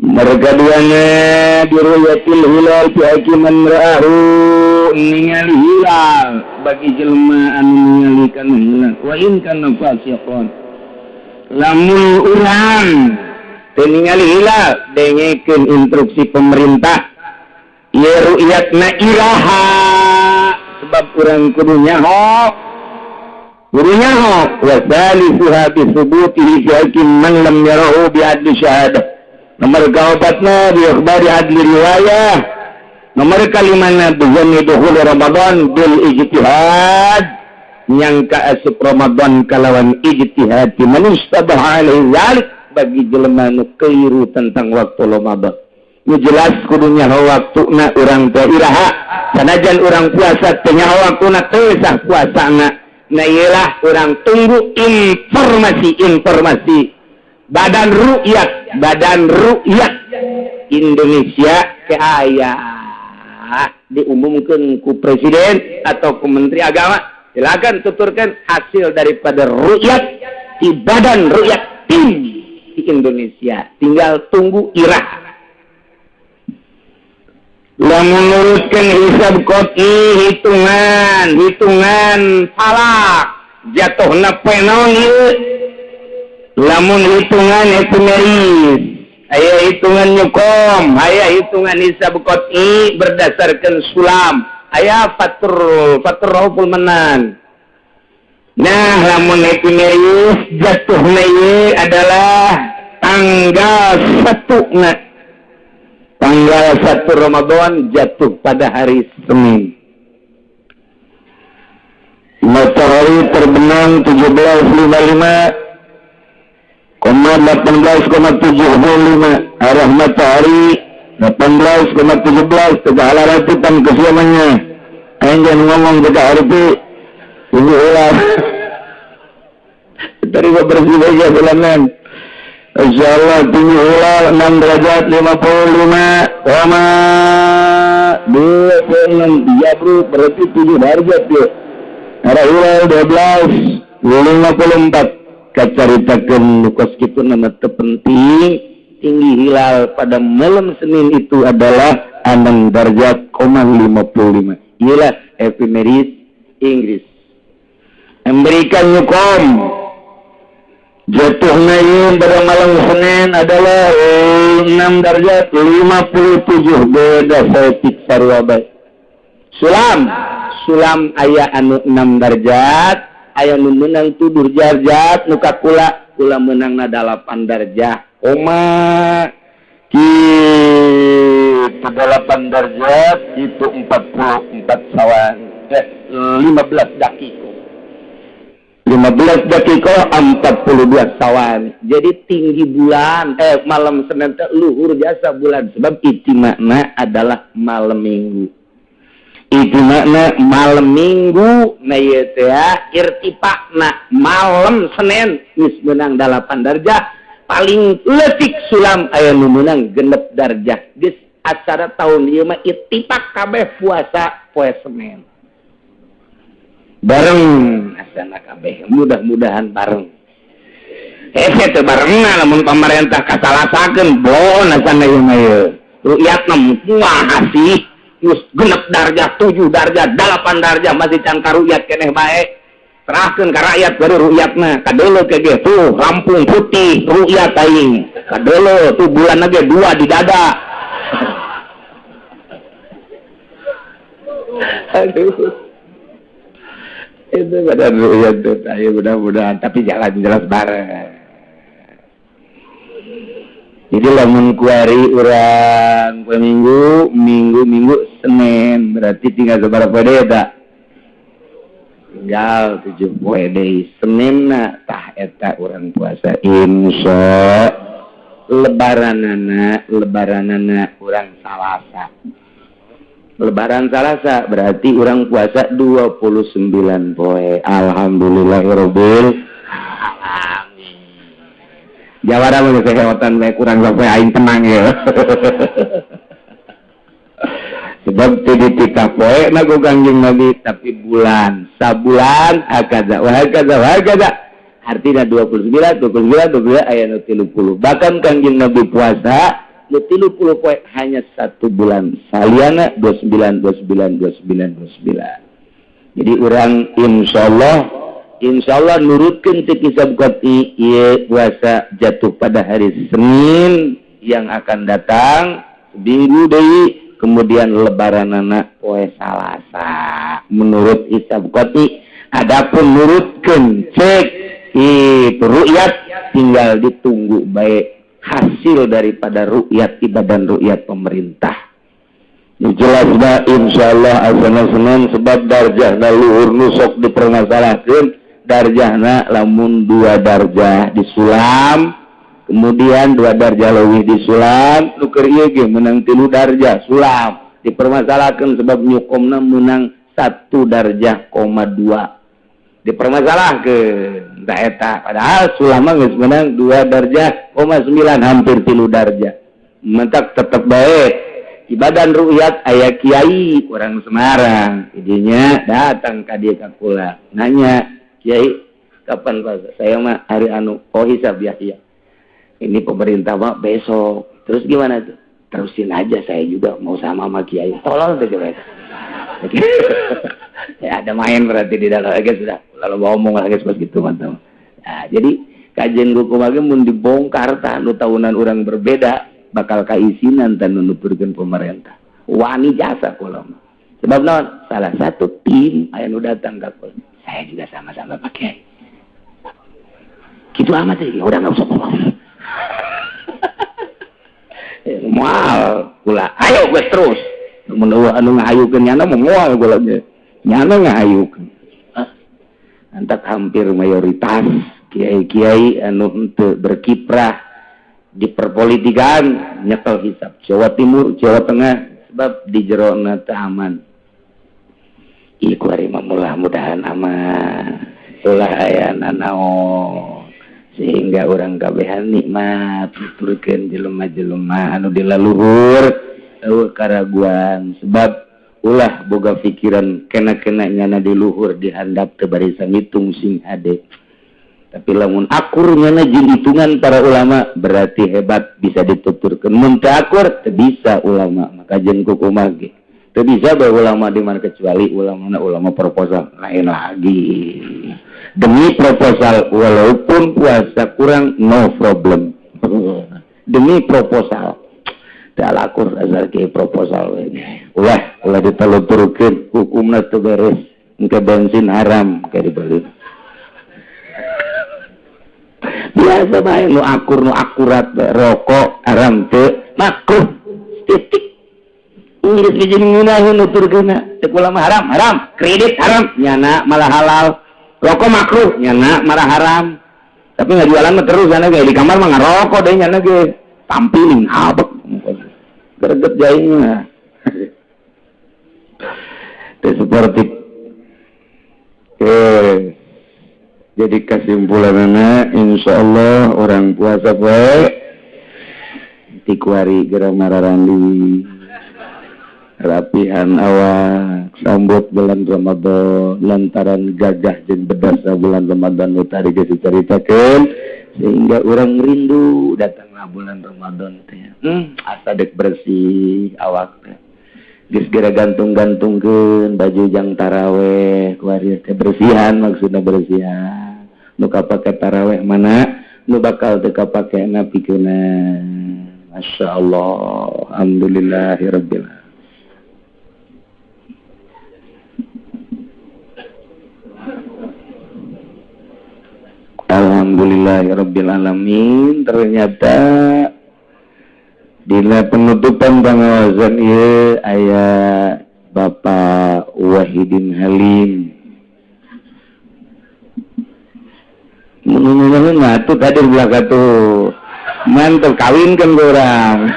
Mereka duanya biru'yatil hilal fi haqqi man ra'ahu, ningali hilal bagi jelema anu ningali kana hilal, wa in kana fasiqan. Lamun urang teu ningali hilal, dengekeun instruksi pemerintah ieu ru'yatna iraha, sebab urang kudu nyaho, kudu nyaho. Wa salisuha bi thubutihi fi haqqi man lam yarahu bi adli syahadah. Nomor kaopatna bi ikhbari adli riwayah. Nomor kalimana bizanni dukhul Ramadan bil ijtihad, nyangka asup Ramadan kalawan ijtihad man istabaha alaihi zalik, bagi jelema nu keliru tentang waktu Ramadan. Nu jelas kudu nyaho waktuna urang teh iraha. Sanajan urang puasa teu nyaho waktuna, teu sah puasana. Nah, iyalah urang tunggu informasi-informasi Badan Rukyat, Badan Rukyat Indonesia ke aya diumumkan ku presiden atau ku menteri agama, silakan tuturkan hasil daripada rukyat di Badan Rukyat tim di Indonesia. Tinggal tunggu irah. Lamun menurutkan hisab qot'i, hitungan hitungan falak, jatuhna poe naon ieu? Lamun hitungan efemeris aya, hitungan nyukom aya, hitungan hisab qot'i berdasarkan sulam aya, fatur fatur rauful manan. Nah, lamun ephemeris jatuhna ieu adalah tanggal 1 na. Tanggal 1 Ramadan jatuh pada hari Senin. Matahari terbenam 17.55 koma 18,75, arah matahari 18,17 tegak ratutan kesiamannya. Aing jangan ngomong tegak hari itu ini ulah terima bersih aja bulanan. Insya Allah tinggi hilal 6 derajat 55 koma 26. Iya bro, berarti 7 derajat ya. Arah hilal 12 54. Kacaritakeun nu kos kitu nama teu penting. Tinggi hilal pada malam Senin itu adalah 6 derajat koma 55. Inilah ephemeris Inggris memberikan hukum jatuhnya ini pada malam Senin adalah 6 derajat 57, beda saeutik sarua bae. Sulam, sulam aya anu 6 derajat, aya nu menang 7 derajat, nu ka kula kula menangna 8 derajat koma kitu. 8 derajat itu 44 sawan 15 dakiko. 15 dakiko 42 sawan. Jadi tinggi bulan malam Senin teh luhur jasa bulan, sebab makna adalah malam Minggu. Itu makna malam Minggu. Nah, ieu teh irtifakna malam Senin geus menang 8 darjah, paling leutik sulam aya nu meunang 6 darjah. Geus acara tahun ieu mah ittifak kabeh puasa poe Senin bareng asana kabeh, mudah-mudahan bareng. Hese teu bareng lamun pemerintah kasalasakeun bon asana ieu mah. Ieu rukyatna kumaha sih? Geus 6 darjah, 7 darjah, 8 darjah, masih can karukyat keneh bae. Serahkeun ka rakyat baru rukyatna. Kadeuleu ke ge tuh rampung putih rukyat aing. Kadeuleu tuh bulan ge dua di dada. Aduh, itu pada rukyat tuh. Ayo, mudah-mudahan tapi jalan jelas bareng. Jadi lamun kuari urang poe Minggu, Minggu, Minggu, Senin, berarti tinggal seberapa poe deui eta? Tinggal 7 poe deui. Senin na tah eta urang puasa, insya. Lebaranana, lebaranana urang Salasa. Lebaran Salasa, berarti urang puasa 29 poe. Alhamdulillahirobbil alamin. Jawara mah keheotan bae, kurang sampai aing tenang ya. Sebab teu dititah poe na ku Kangjeng Nabi, tapi bulan, sabulan hakaza wa hakaza wa hakaza. Artinya 29, 29, 29, aya nu 30. Bahkan Kangjeng Nabi puasa nu 30 poe hanya satu bulan. Saliana 29, 29, 29, 29. Jadi urang insyaallah, insya Allah nurutkan ti hisab qat'i ieu puasa jatuh pada hari Senin yang akan datang minggu deui, kemudian lebaran anak poe Salasa menurut hisab qat'i. Adapun nurutkeun cek itu rukyat, tinggal ditunggu baik hasil daripada rukyat ibadan rukyat pemerintah. Jelas bah, insyaallah asana Senin, sebab darjahna luhur nu sok dipermasalahkeun. Darjahna lamun 2 darjah disulam, kemudian 2 darjah leuwih disulam, nu keur ieu ge menang 3 darjah sulam dipermasalahkan, sebab nyukomna menang 1 darjah koma 2 dipermasalahkan. Entah eta, padahal sulam mah geus menang 2 darjah koma 9, hampir 3 darjah. Mentak tetep baik ibadan rukyat. Aya kiai orang Semarang idenya datang ka dieu ka kula, nanya, "Kiai, kapan Pak? Saya mah hari anu." "Oh, hisab ya?" "Iya, ini pemerintah mah besok." "Terus gimana tuh?" "Terusin aja, saya juga mau sama sama kiai." Tolol tuh coba ya, ada main berarti di dalam. Guys, sudah lalu ngomong lagi seperti gitu, mantap. Nah, jadi kajian hukum lagi mun dibongkar tah nu tahunan orang berbeda bakal kaisinan dan nuturkeun pemerintah wani jasa kula mah. Sebab naon? Salah satu tim aya nu datang ka kula. Saya juga sama-sama Pak Kiai. Gitu amat sih, ya udah nggak usah ngomong. Moal kula, ayo gue terus. Mun anu ngahayukeun nyana mau moal kula ge. Nyana ngahayukeun. Antak hampir mayoritas kiai-kiai anu henteu berkiprah di perpolitikan nyekel hisab Jawa Timur, Jawa Tengah, sebab di jerona teu aman. Ieu kuari mah mudah-mudahan aman. Ulah aya nanaon sehingga orang kabehan nikmat nuturkeun jelema-jelema anu di laluhur eueuh karaguan, sebab ulah boga pikiran kena-kena nyana di luhur dihandap teu barisa ngitung sing hade. Tapi lamun akur nyana jeung hitungan para ulama berarti hebat, bisa dituturkeun. Mun teu akur teu bisa ulama, maka jeung kukumaha ge teu bisa bae ulama di mana, kecuali ulama ulama proposal lain lagi. Demi proposal walaupun puasa kurang, no problem. Demi proposal teu akur asal ke proposal we. Ulah ulah diteluturkeun, hukumna teu beres, engke bensin haram kayak dibeli. Biasa bae nu akur nu akurat bae. Rokok haram teu? Makruh, titik. Inggris bijin ngeunaheun nuturkeunna. Cek ulama haram, haram. Kredit haram, nyana malah halal. Rokok makruh, nyana malah haram. Tapi nggak jualan mah terus nyana ge di kamar mah ngarokok deh nyana ge. Tampilin abek. Greget jainya. Itu seperti. Oke. Jadi kesimpulannya, insya Allah orang puasa poe ti kuari geura mararandi, rapihan awak, sambut bulan Ramadan, lantaran gagah jeung bedasna bulan Ramadan nu tadi geus dicaritakeun sehingga orang rindu datanglah bulan Ramadan teh. Asa dek bersih awak teh. Geus geura gantung-gantungkeun baju jang taraweh kuari teh, bersihan maksudna, bersihan. Nu kapake taraweh mana, nu bakal teu kapake napikeunna. Masya Allah, alhamdulillahirabbil alamin. Alhamdulillahirabbil alamin. Ternyata dina penutupan pengawasan ieu aya Bapak Wahidin Halim. Mun atuh tadi belaka tuh. Mantep, kawinkeun ku urang.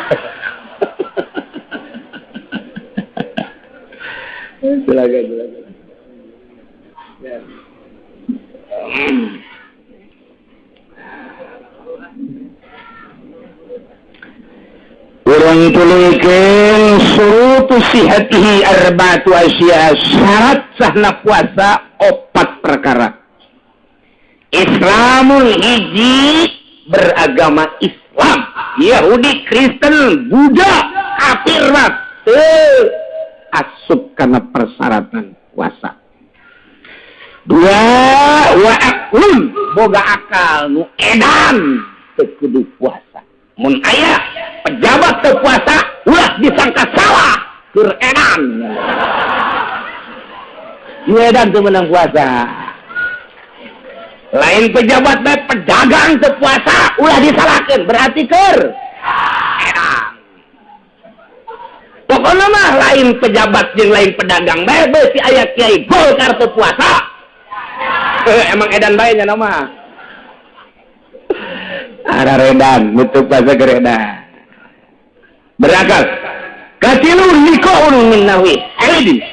Silakan, silakan. Ya. Urang tuluykeun surutu sihatihi arba'atu asya, syarat sahna puasa opat perkara. Islamul hiji beragama Islam, Yahudi, Kristen, Buddha, kafir teu asup kana persyaratan puasa. Dua, wa aqlun, boga akal nu edan teu kudu puasa. Mun aya pejabat teu puasa ulah disangka salah, keur edan. Nu edan teu meunang puasa. Lain pejabat bae, pedagang teu puasa ulah disalahkeun, berarti keur edan. Pokokna mah lain pejabat jeung lain pedagang bae, beusi aya kiai Golkar teu puasa. Emang edan bae nya mah. Araredan nutup puasa geredan. Berakal. Katilu nikaun min nahwi haidin.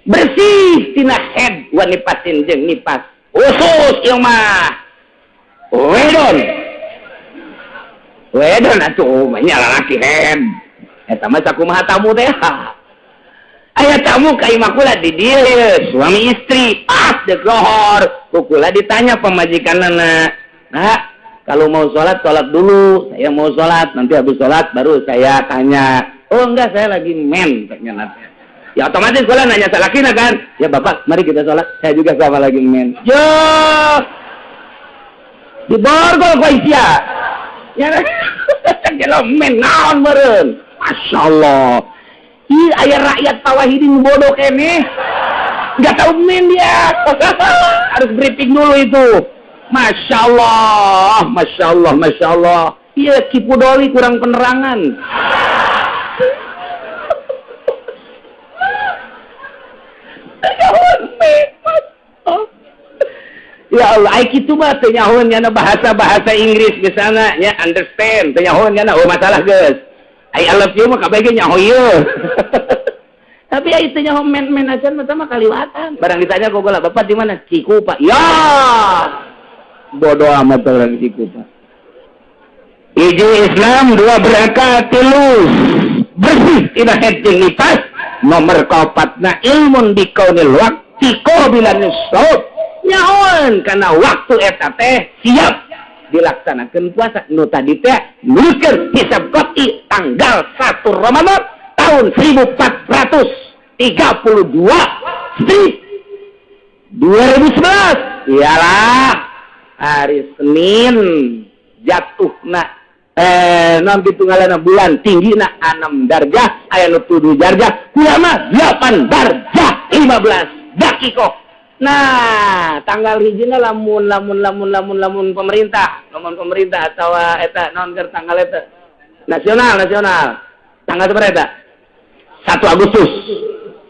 Bersih tina head wa nipasin jeung nipas. Khusus ieu mah. Wedon. Wedon atuh mah nya lalaki head. Eta mah sakumaha tamu teh. Aya tamu ka imah kula di dieu, suami istri pas deuk lohor, ku kula ditanya pamajikanana. Nah, kalau mau sholat, sholat dulu. Saya mau sholat, nanti habis sholat baru saya tanya. Oh enggak, saya lagi men. Ya otomatis kula nanya salakina kan. Ya bapak, mari kita sholat. Saya juga sama lagi men. Yo, diborgol kok isia. Ya, cek men naon meureun. Masya Allah. Ih, aya rakyat Pak Wahidin bodoh keneh. Nggak tahu men dia. Harus briefing dulu itu. Masya Allah, Masya Allah, Masya Allah. Iya, Kipudoli kurang penerangan. Ya Allah, ai kitu mah teu nyahoeun nya bahasa-bahasa Inggris misalnya nya understand teu nyahoeun nya oh masalah geus. Ai I love you mah kabeh ge nyaho ieu. Tapi ai teu nyaho men-men acan mah kaliwatan. Barang ditanya ku gola, "Bapak di mana?" Cikupa. Ya. Bodoh amat orang Cikupa. Hiji Islam, dua berakal, tilu bersih tina haid jeung nifas, nomor kaopatna ilmun bikaunil waqti qabilan shaum. Nyahoan karena waktu eta teh siap dilaksanakan puasa nu tadi teh nulikeun hisab qat'i tanggal 1 Ramadan tahun 1432 strip 2011 iyalah hari Senin jatuhna non pitungalana bulan tinggina 6 darjah aya nu 7 darjah ulama 8 darjah 15 dakikoh. Nah, tanggal hijina lamun lamun lamun lamun lamun pemerintah, lamun pemerintah atau eta naon keur tanggal eta nasional nasional. Tanggal berapa eta? 1 Agustus.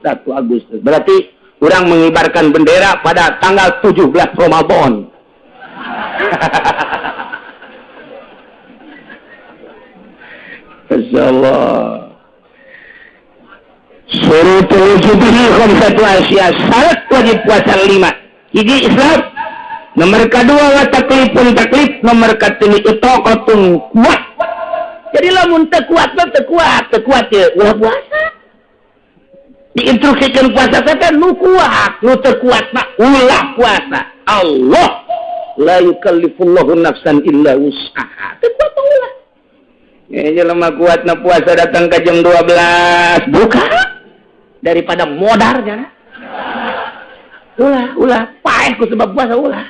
1 Agustus. Berarti urang mengibarkan bendera pada tanggal 17 Ramadan. Insyaallah. Surutul wujubihi khamsatu asya, syarat wajib puasa 5. Hiji Islam, nomor kedua wa taklifun taklif, nomor katilu itaqatun kuat. Jadi lamun teu kuat mah teu kuat, teu kuat ye ulah puasa. Diinstruksikan puasa teh nu kuat, nu teu kuat mah ulah puasa. Allah la yukallifullahu nafsan illa wus'aha. Teu kuat mah ulah. Ya jelema kuatna puasa datang ke jam 12, buka daripada modar jana. Ulah, ulah paeh ku sebab puasa ulah.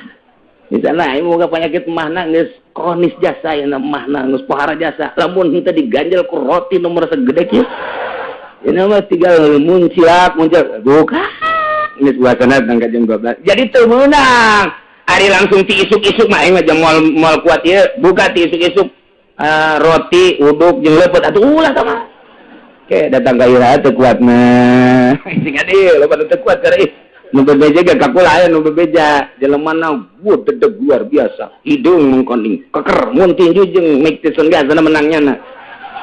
Di sana ieu moga penyakit mahna geus kronis jasa ya mahna geus pohara jasa. Lamun henteu diganjel ku roti nomor segede kieu. Ini mah tinggal muncilak muncul buka. Geus puasana datang ke jam 12. Jadi teu meunang. Ari langsung ti isuk-isuk mah aing mah jam moal kuat ieu, buka ti isuk-isuk. Roti uduk jeung leupeut atuh ulah sama. Oke, datang ka ira teu kuat mah. Sing ade lepat teu kuat karena ih nu bebeja ge ka kula aya nu bebeja jelemana wuh dedeg luar biasa. Hidung mengkoning keker mun tinju jeung Mike Tyson ge asana menangnya na.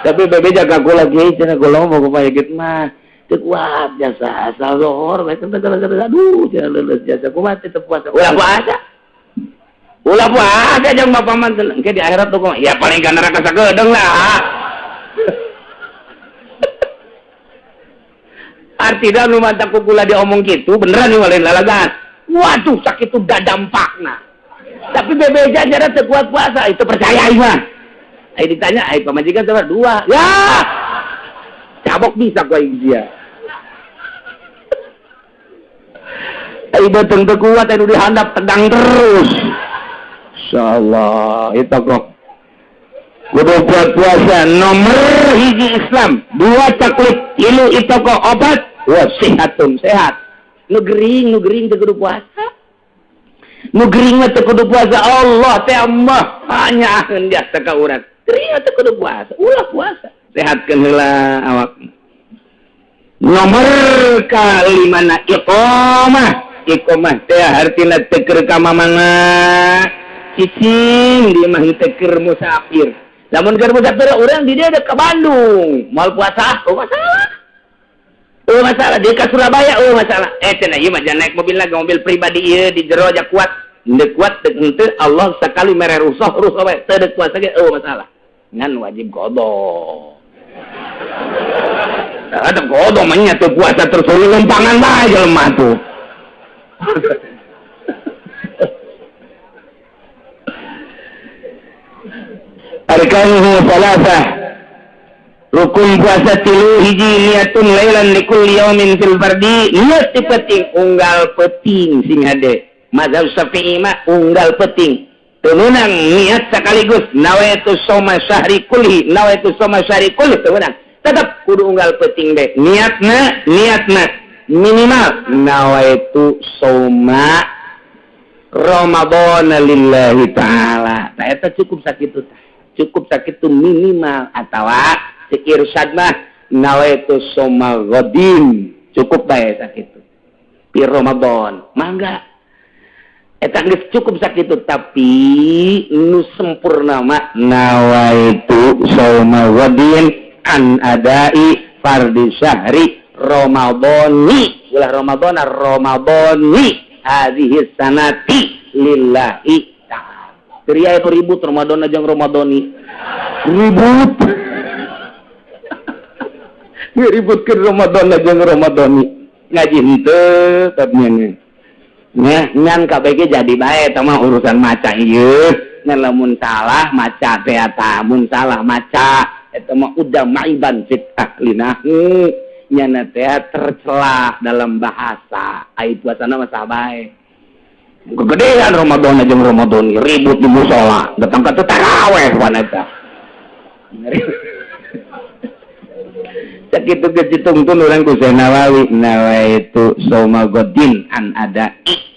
Tapi bebeja ka kula ge cenah kula mah penyakit mah teu kuat jasa asal lohor bae teu aduh cenah leuleus jasa kumaha teu puasa. Ulah puasa. Ulah puasa jeung bapak mah engke di akhirat tuh kumaha? Ya paling ka neraka sakedeung lah. Artinya nu mantap ku kula diomong kitu beneran nih lain lalagan. Waduh sakitu dadampakna. Tapi bebeja jara teu kuat puasa itu percaya ieu mah. Ai ditanya ai pamajikan sama dua. Ya. Cabok bisa ku aing sia. Ai beuteung teu kuat anu dihandap tegang terus. Insyaallah itu kok kudu buat puasa nomor hiji Islam, dua taklif, tilu itu kok obat, wa sehatun sehat. Nu gering teu kudu puasa. Nu gering mah teu kudu puasa. Allah teh mah hanya jasa ka urang. Gering teu kudu puasa, ulah puasa. Sehatkeun heula awak. Nomor kalimana iqamah. Iqamah teh hartina teu keur ka mamana. Cicing di mah teu keur musafir. Lamun keur musafir urang di dieu ka Bandung, moal puasa, oh masalah. Oh masalah di ka Surabaya, oh masalah. Cenah ieu mah jangan naik mobil lagi, mobil pribadi ieu di jero aja kuat. Henteu kuat teu henteu Allah sakali mere rusuh rusuh we teu deuk puasa ge oh masalah. Ngan wajib qada. Ada qada mah nya teu puasa terus lumpangan bae jelema tuh. Arkanuhu salasah, rukun puasa tilu hiji niatun lailan likulli yaumin fil fardi, niat ti penting unggal penting sing hade. Mazhab Syafi'i mah unggal penting teu meunang niat sekaligus nawaitu shauma syahri kulli, nawaitu shauma syahri kulli teu meunang, tetep kudu unggal penting deh niatna, niatna. minimal nawaitu soma Ramadan lillahi ta'ala. Tah eta cukup sakitu tah. Cukup sakitu minimal atawa cek irsyad mah nawaitu soma ghadin. Cukup bae sakitu. Pi Ramadan. Mangga. Eta geus cukup sakitu tapi nu sempurna mah nawaitu soma ghadin an adai fardhi syahri Ramadhani. Ulah Ramadhana Ramadhani. Hadhihi sanati lillahi ta'ala. Ria itu ribut Ramadan aja Ramadhani. Ribut. Ributkeun Ramadan aja Ramadhani. Ngaji henteu tatnya. Nya ngan kabeh jadi bae eta mah urusan maca ieu. Ngan lamun salah maca teh eta, mun salah maca eta mah udah maiban fit ahlinahu. Nyana teh tercela dalam bahasa ai puasana mah sabae. Kegedean Ramadan aja Ramadan ribut di musola, datang ke taraweh wanita. Sakitu geus ditungtun urang ku Syekh Nawawi, nawaitu soma godin an ada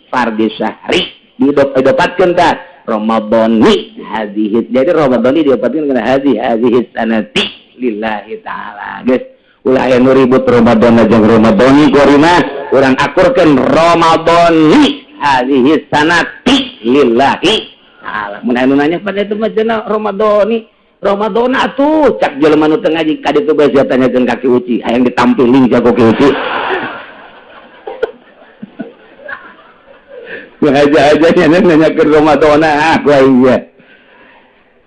fardhi syahri didopatkeun tah Ramadhani hadhihi. Jadi Ramadhani diopatkeun kana hadhihi sanati lillahi ta'ala. Geus ulah aya nu ribut Ramadan jeung Ramadhani kuari mah urang akurkeun Ramadhani hadhihi sanati lillahi ta'ala. Mun anu nanya pada itu mah cenah Ramadhani Ramadan atuh cak jelema nu teu ngaji ka ditu bae sia tanyakeun ka Ki Uci hayang ditampiling jago Ki Uci. Ngaja-aja nya nanyakeun Ramadan ah ku aing ge.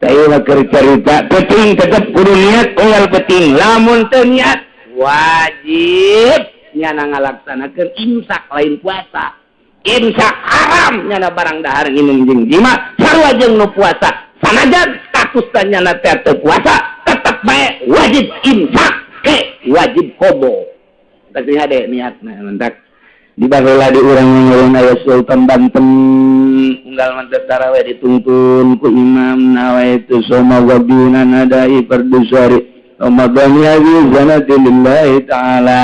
Teh mah keur carita penting tetep kudu niat unggal penting lamun teu niat wajib nyana ngalaksanakeun imsak lain puasa. Imsak haram nyana barang dahar nginum jeung jima sarua jeung nu puasa. Sanajan statusna nyana teh teu puasa tetep bae wajib imsak ke wajib qobo. Tah hade niatna mentak di baheula di urang ngurung aya Sultan Banten unggal mantep tarawih dituntun ku imam nawaitu soma wabina nadai fardhu syahri Ramadan hadhihi sanati lillahi ta'ala.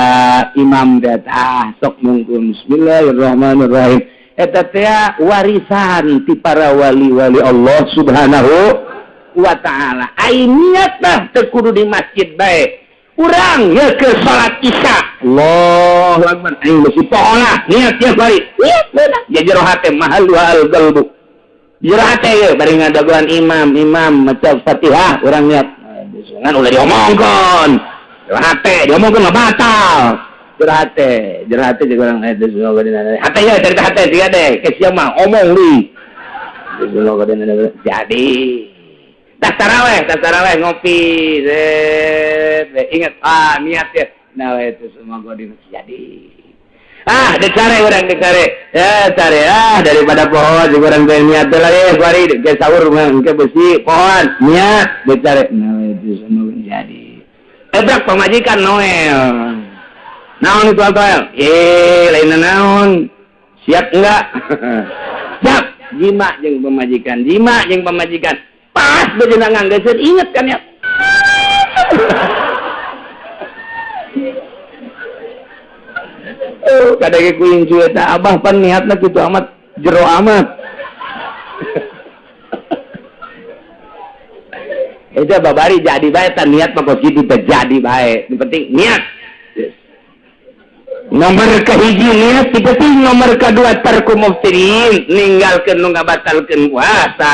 Imam teh tah sok mungkun bismillahirrahmanirrahim. Eta teh warisan ti para wali-wali Allah Subhanahu wa ta'ala. Ai niat tah teu kudu di masjid bae. Urang ya ke salat isya. Allahu akbar. Aing besi pohola niat ya bari. Niat beunang. Ya jero hate mahal wal qalbu. Jero hate ye bari ngadagoan imam, imam maca Fatihah urang niat. Ngan ulah diomongkeun. Jero hate diomongkeun mah batal. Jero hate jeung urang hate ya cerita hate siga deh. Ke sia mah omong deui. Jadi tas taraweh ngopi, ingat ah niat ya. Nah itu semua gua di jadi. Ah, dicari orang dicari. Ya, cari ah daripada pohon juga orang pengen niat lagi, bari ke sahur mah ke besi pohon niat dicari. Nah itu semua jadi. Ebrak pamajikan Noel. Naon itu Noel? Eh, lain naon. Siap enggak? Siap. Jima jeung pamajikan, jima jeung pamajikan. Pas bejenang nganggeseun inget kan ya. Oh, kadang ku incu eta abah pan niatna kitu amat jero amat. Eta babari jadi bae tan niat mah kos kitu teh jadi bae. Nu penting niat. Nomor kahiji niat, penting nomor kedua tarku muftirin, ninggalkeun nu ngabatalkeun puasa.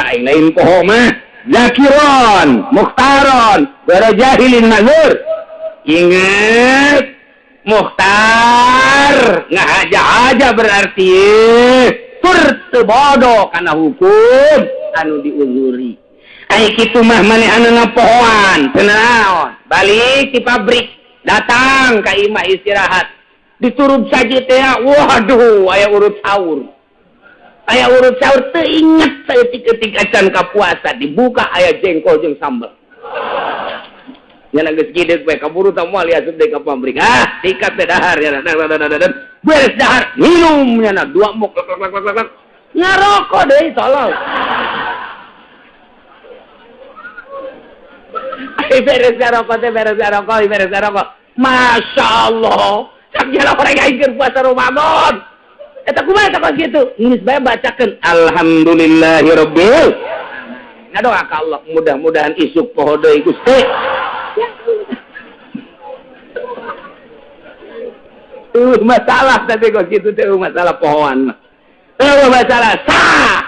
Aing lain poho mah. Zakiron, mukhtaron, bara jahilin mazur. Ingat mukhtar ngahaja-haja berarti tur teu bodoh kana hukum anu diuzuri. Ai kitu mah maneh anu ngapohoan, teu naon. Balik ti pabrik, datang ka imah istirahat. Diturub saji teh, waduh, aya urut sahur. Aya urut sahur teu inget saeutik-eutik acan ka puasa dibuka aya jengkol jeung sambal. Nyana geus gideug we kaburu tah moal asup deui ka pabrik. Ah, sikat teh dahar nyana. Beres dahar, minum nyana dua mok lek lek lek lek. Ngarokok deui tolol. Ai beres ngarokok teh beres ngarokok, beres ngarokok. Masya Allah. Cak jala orang aing keur puasa Ramadan. Eta kumaha eta kos kitu? Geus bae bacakeun alhamdulillahirabbil. Ngadoa ka Allah mudah-mudahan isuk poho deui Gusti. Masalah tapi kos kitu teh masalah pohoan mah. Masalah sah.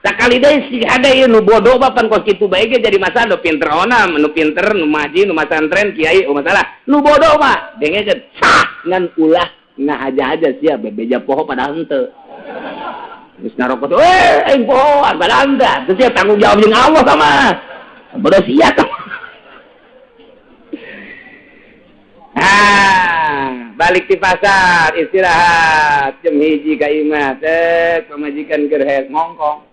Sakali deui si hade ieu nu bodoh bapan kos kitu bae ge jadi masalah nu pinter ona, nu pinter, nu maji, nu masantren, kiai, masalah. Nu bodoh mah dengekeun sah ngan ulah ngahaja-haja sia bebeja poho padahal henteu. Geus ngarokok teh, aing pohoan padahal henteu. Teu sia tanggung jawab jeung Allah sama. Bodoh sia tah. Ah, balik di pasar istirahat jam 1 ka imah teh pamajikan keur hees ngongkong.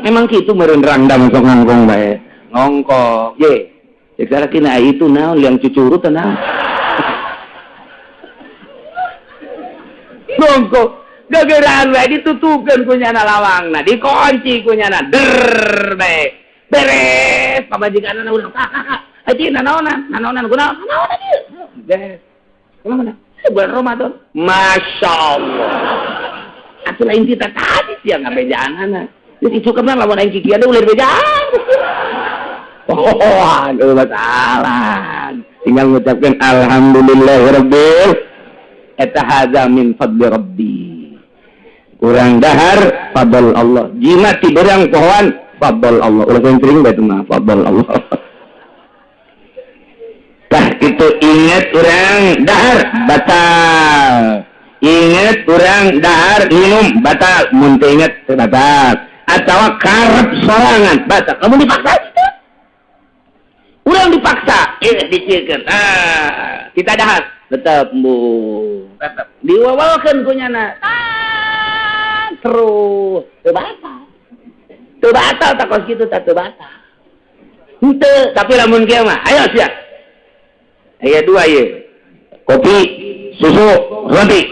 Emang kitu meureun rangdang sok ngongkong bae. Ngongkong. Ye. Cek sarakina itu naon liang cucurut teh naon. Ngongkong. Gegeraan bae ditutupkeun ku nyana lawangna, dikunci ku nyana der bae. Beres pamajikanna urang kak. Aji nanaonan, nanaonan kunaon? Nanaonan ieu. Beres. Kumaha mana? Bulan Ramadan. Masya Allah. Atuh lain kita tadi sia ngabejaanana. Geus isukeun lamun aing kikian deui ulah bejaan. Oh, aduh masalah. Tinggal ngucapkeun alhamdulillahirabbil eta hadza min fadli rabbi. Kurang dahar fadl Allah. Jima ti berang pohoan fadl Allah. Ulah sering bae mah fadl Allah. Tah kitu inget urang dahar batal. Inget urang dahar minum batal. Mun teu inget teu batal. Atawa karep sorangan batal. Lamun dipaksa kitu. Urang dipaksa, dicikeun. Ah, kita dahar tetep bu. Tetep diwawalkeun ku nyana. Terus teu batal. Teu batal tak kos kitu tah teu batal. Henteu, tapi lamun kieu mah ayo sia. Aya dua ye. Kopi, susu, roti.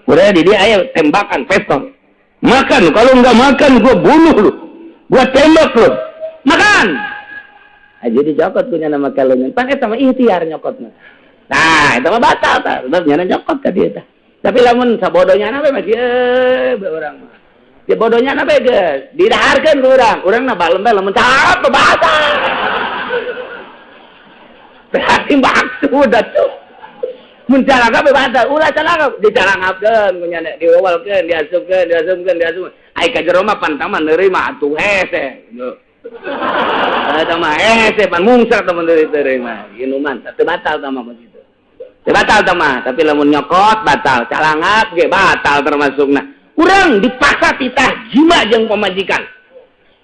Udah di dia aya tembakan pistol. Makan, kalau enggak makan gua bunuh lu. Gua tembak lu. Makan. Aja dicokot punya nama kalungan. Pan eta mah ikhtiar nyokotna. Nah, eta mah batal tah. Sebab nyana nyokot ka dieu tah. Tapi lamun sabodonya na bae mah kieu urang mah. Ya bodohnya na bae geus didaharkeun ku urang. Urang na balem bae lamun cap batal. Berarti maksud atuh. Mun calangap bae batal, ulah calangap dicalangapkeun ku nyana diwawalkeun, diasupkeun, diasupkeun, diasupkeun. Ai ka jero mah pan taman neureui mah atuh hese. Eta mah hese pan mungsar tah mun deuri mah. Inuman teu batal tah mah kitu. Teu batal tah mah, tapi lamun nyokot batal, calangap ge batal termasukna. Urang dipaksa titah jima jeung pamajikan.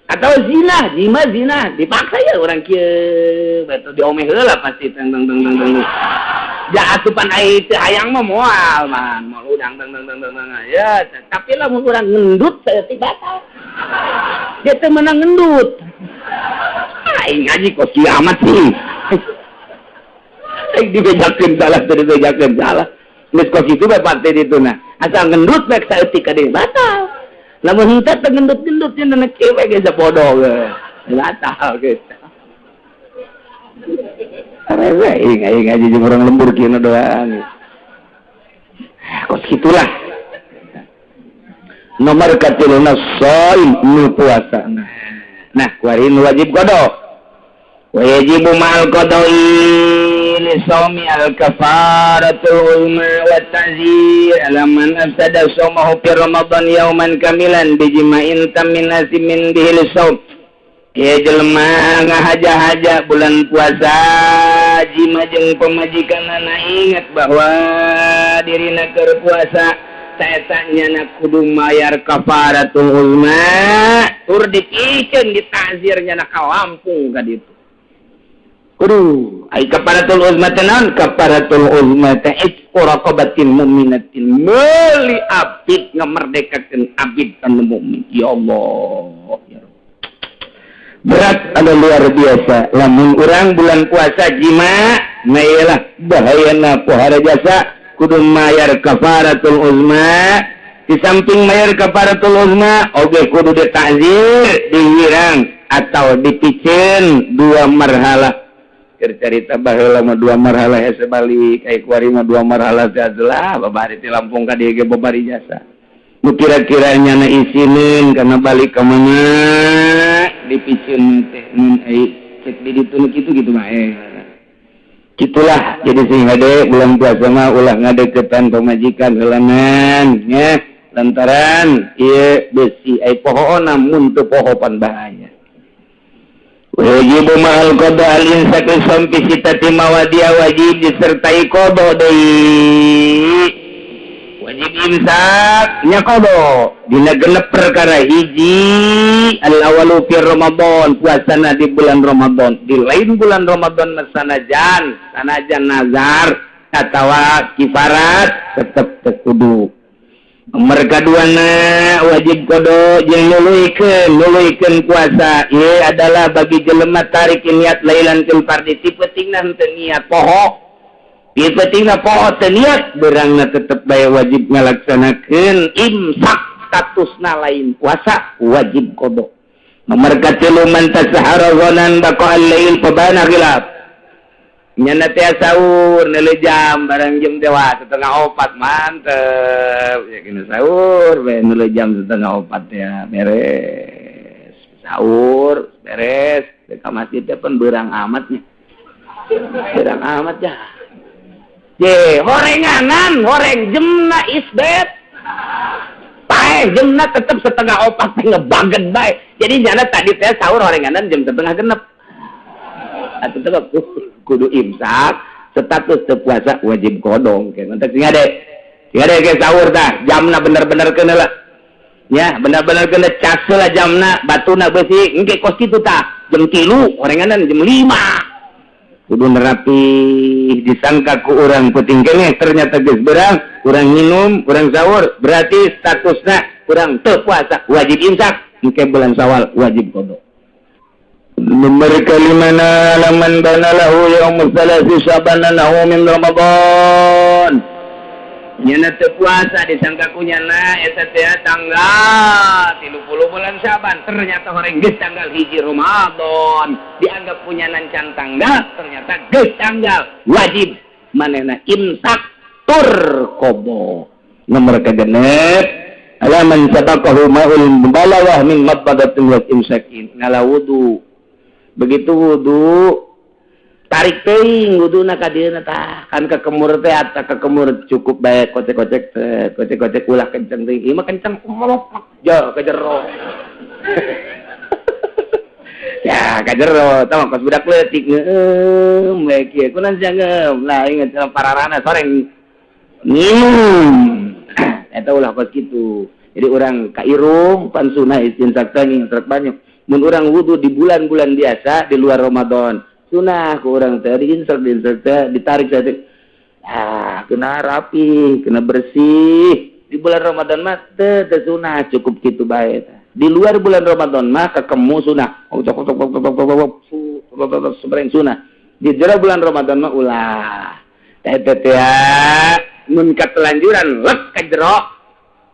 Atau zina, jima zina, dipaksa ya orang kieu betul diomeh heula pasti teng teng teng teng teng. Ja asupan ai teu hayang mah moal man, moal udang teng teng teng teng ya, tapi lamun urang ngendut saeutik batal. Dia teu meunang ngendut. Aing ngaji kok kiamat sih. Aing dibejakeun salah teu dibejakeun salah. Geus kos kitu bae parte ditu nah. Asal ngendut bae saeutik ka dieu batal. Lamun henteu teu gendut-gendut nya na kieu we geus bodoh ge. Batal geus. Arewe aing aing ngaji jeung urang lembur kieu doang. Kos kitulah. Nomor katiluna shaim nu puasa. Nah, kuari nu wajib qada. Wa yajibu ma'al qada'i li shaumi al-kafaratul uzma wa ta'zir ala man afsada shaumahu fi Ramadan yauman kamilan bijima'in tamin asimin bihi li shaum. Ieu jelema ngahaja-haja bulan puasa jima jeung pamajikanana ingat bahwa dirina keur puasa eta nyana kudu mayar kafaratul uzma tur dipikeun ditazir nyana ka Lampung ka ditu. Kudu ai kafaratul uzma teh naon? Kafaratul uzma teh itqu raqabatin mu'minatin, meuli abid ngamerdekakeun abid anu mukmin. Ya Allah, ya Rabb. Berat anu luar biasa lamun urang bulan puasa jima nah iyalah bahayana pohara jasa kudu mayar kafaratul uzma. Di samping mayar kafaratul uzma oge kudu ditazir, dihirang atau dipicen dua marhalah. Keur carita baheula mah dua marhalah hese balik, aya kuari mah dua marhalah teh adalah babari ti Lampung ka dieu ge babari jasa. Nu kira-kira nyana isineun kana balik ka mana dipiceun teh mun ai cek di ditu nu kitu kitu mah eh. Gitulah, jadi sing hade bulan puasa mah ulah ngadeukeutan pamajikan heulanan nya, lantaran ieu besi ai pohoona mun teu poho pan bahaya. Wajib ma'al qada al-imsak sampai sitati mawadia, wajib disertai qada deui. Wajib imsak nya qada dina genep perkara. Hiji, al awalu fi Ramadan, puasana di bulan Ramadan. Di lain bulan Ramadan mah sanajan sanajan nazar atawa kifarat tetep teu kudu. Nomor kaduana, wajib qada jeung nuluykeun nuluykeun puasa. Ieu adalah bagi jelema tarik niat lailan fil fardi, ti peutingna henteu niat poho. Ti peutingna poho teu niat, beurangna tetep bae wajib ngalaksanakeun imsak, statusna lain puasa, wajib qada. Nomor katilu, man tasahara dhannan baqa al-lail fabana khilaf. Nyana teh sahur nele jam barang jam dewa 3.30, mantep ya kena sahur bae nele jam 3.30 ya, beres sahur, beres ke masjid teh pun berang amatnya, berang amat ya. Ye, horenganan, horeng jemna isbet. Paeh jemna tetep 3.30 teh ngebaget bae. Jadi nyana tadi teh sahur horenganan jam 5.30. Atuh tetep kudu imsak, status teu puasa, wajib qada. Ke mantap sing ade. Sing ade ke sahur tah, jamna bener-bener keuna lah. Ya, bener-bener kena cas lah jamna, batuna besi, engke kos kitu tah. Jam 3, horenganan jam 5. Kudu nerapi, disangka ku urang penting keneh, ternyata geus berang, urang minum, urang sahur, berarti statusna urang teu puasa, wajib imsak, engke bulan Syawal wajib qada. Nomor kalimana, laman bana lahu yaumul salasi syabana lahu min Ramadan. Nyana teu puasa, disangka ku nyana eta teh tanggal 30 bulan Syaban, ternyata horeng geus tanggal 1 Ramadan. Dianggap punya can tanggal, ternyata geus tanggal, wajib manehna imsak tur qada. Nomor kagenep, alaman sabaqahu ma'ul mubalawah min madmadatin wa imsakin. Ngala wudu, begitu wudu tarik teuing wuduna ka dieuna tah, kan kekemur teh ata kekemur cukup bae kocek-kocek teh, kocek-kocek, ulah kenceng teuing. Ieu mah kenceng ja ka jero ya, ka jero tah kos budak leutik ngeueum bae kieu kunaon sia ngeum lah, inget pararana soreng nginum eta, ulah kos kitu. Jadi urang ka irung pan sunah istinsak teh ngintrek banyak. Mun urang wudu di bulan-bulan biasa di luar Ramadan, sunah ku urang teh diinsek diinsek teh, ditarik teh, ah kena rapi, kena bersih. Di bulan Ramadan mah teu teu sunah, cukup kitu bae. Di luar bulan Ramadan mah kekemu sunah, oh cok cok cok cok cok cok sebenarnya sunah. Di jero bulan Ramadan mah ulah. Teh teh mun katelanjuran lek ka jero,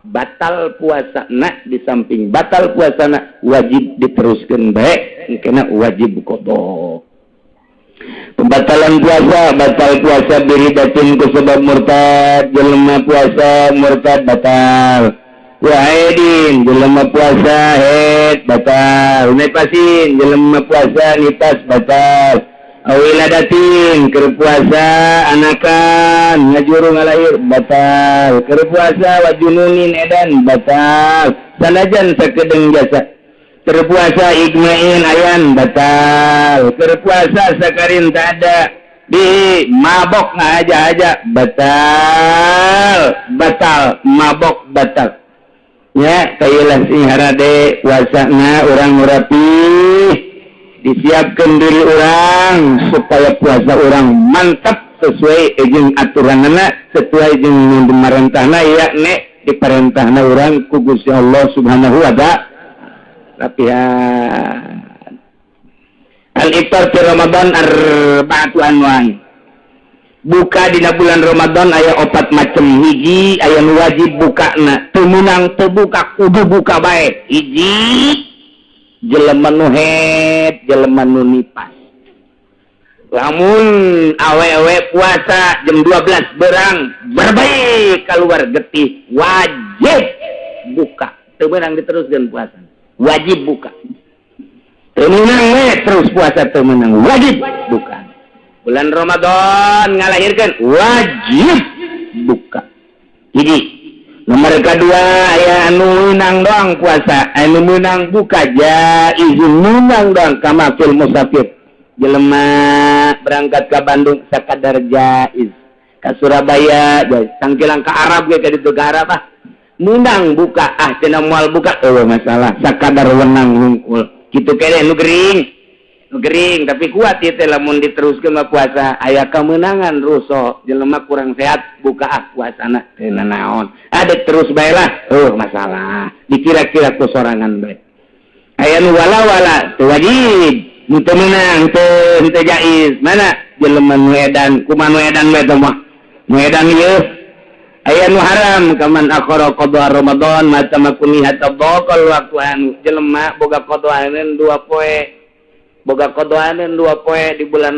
batal puasa na. Di samping batal puasa na, wajib diteruskan baik, kena wajib qada. Pembatalan puasa, batal puasa biridatin ku sebab murtad. Jelema puasa murtad batal. Wahidin, jelema puasa haid batal. Nifasin, jelema puasa nifas batal. Awiladatin, keur puasa anakan ngajuru ngalahir batal. Keur puasa wajununin edan batal, sanajan sakedeng jasa. Keur puasa igmain ayan batal. Keur puasa sakarin tak ada di mabok aja aja batal, batal mabok batal ya. Kayalah sing harade puasana urang rapi, disiapkan diri urang supaya puasa urang mantap sesuai jeung aturanana, sesuai jeung pemerintahna, yakni diperintahna urang ku Gusti Allah Subhanahu wa Ta'ala. Latihan al-iftar fi Ramadan arba'atu anwa'i. Buka dina bulan Ramadan aya opat macam. Hiji, aya nu wajib bukana, teu meunang teu buka, kudu buka bae. Hiji, jelema nu haid, jelema nu nipas. Lamun awewe puasa jam 12 berang berbaik keluar getih, wajib buka. Teu meunang diteruskeun puasa, wajib buka. Teu meunang we terus puasa, teu meunang, wajib buka. Bulan Ramadan ngalahirkeun, wajib buka. Jadi nomor kedua aya anu meunang doang puasa, anu meunang buka jaiz, meunang doang kama fil musafir. Jelema berangkat ke Bandung sakadar jaiz, ke Surabaya jaiz, sangkilang ke Arab ge, ka ditu ke Arab ah meunang buka, ah cenah moal buka eueuh masalah, sakadar wenang hungkul kitu kene. Nu gering, nu gering tapi kuat ieu teh, lamun diteruskeun mah puasa aya kemenangan ruso. Jelema kurang sehat, buka ah puasana, teu naon, ada terus bae lah, oh masalah dikira-kira ku sorangan bae. Aya nu wala-wala teu wajib, nu teu meunang, teu teu jaiz. Mana jelema nu edan? Kumaha nu edan bae teh mah? Nu edan ieu aya nu haram, kaman akhara qada Ramadan mata makuni hatta dhaqal waktu. Anu jelema boga qadaaneun 2 poe, boga qadaaneun 2 poe di bulan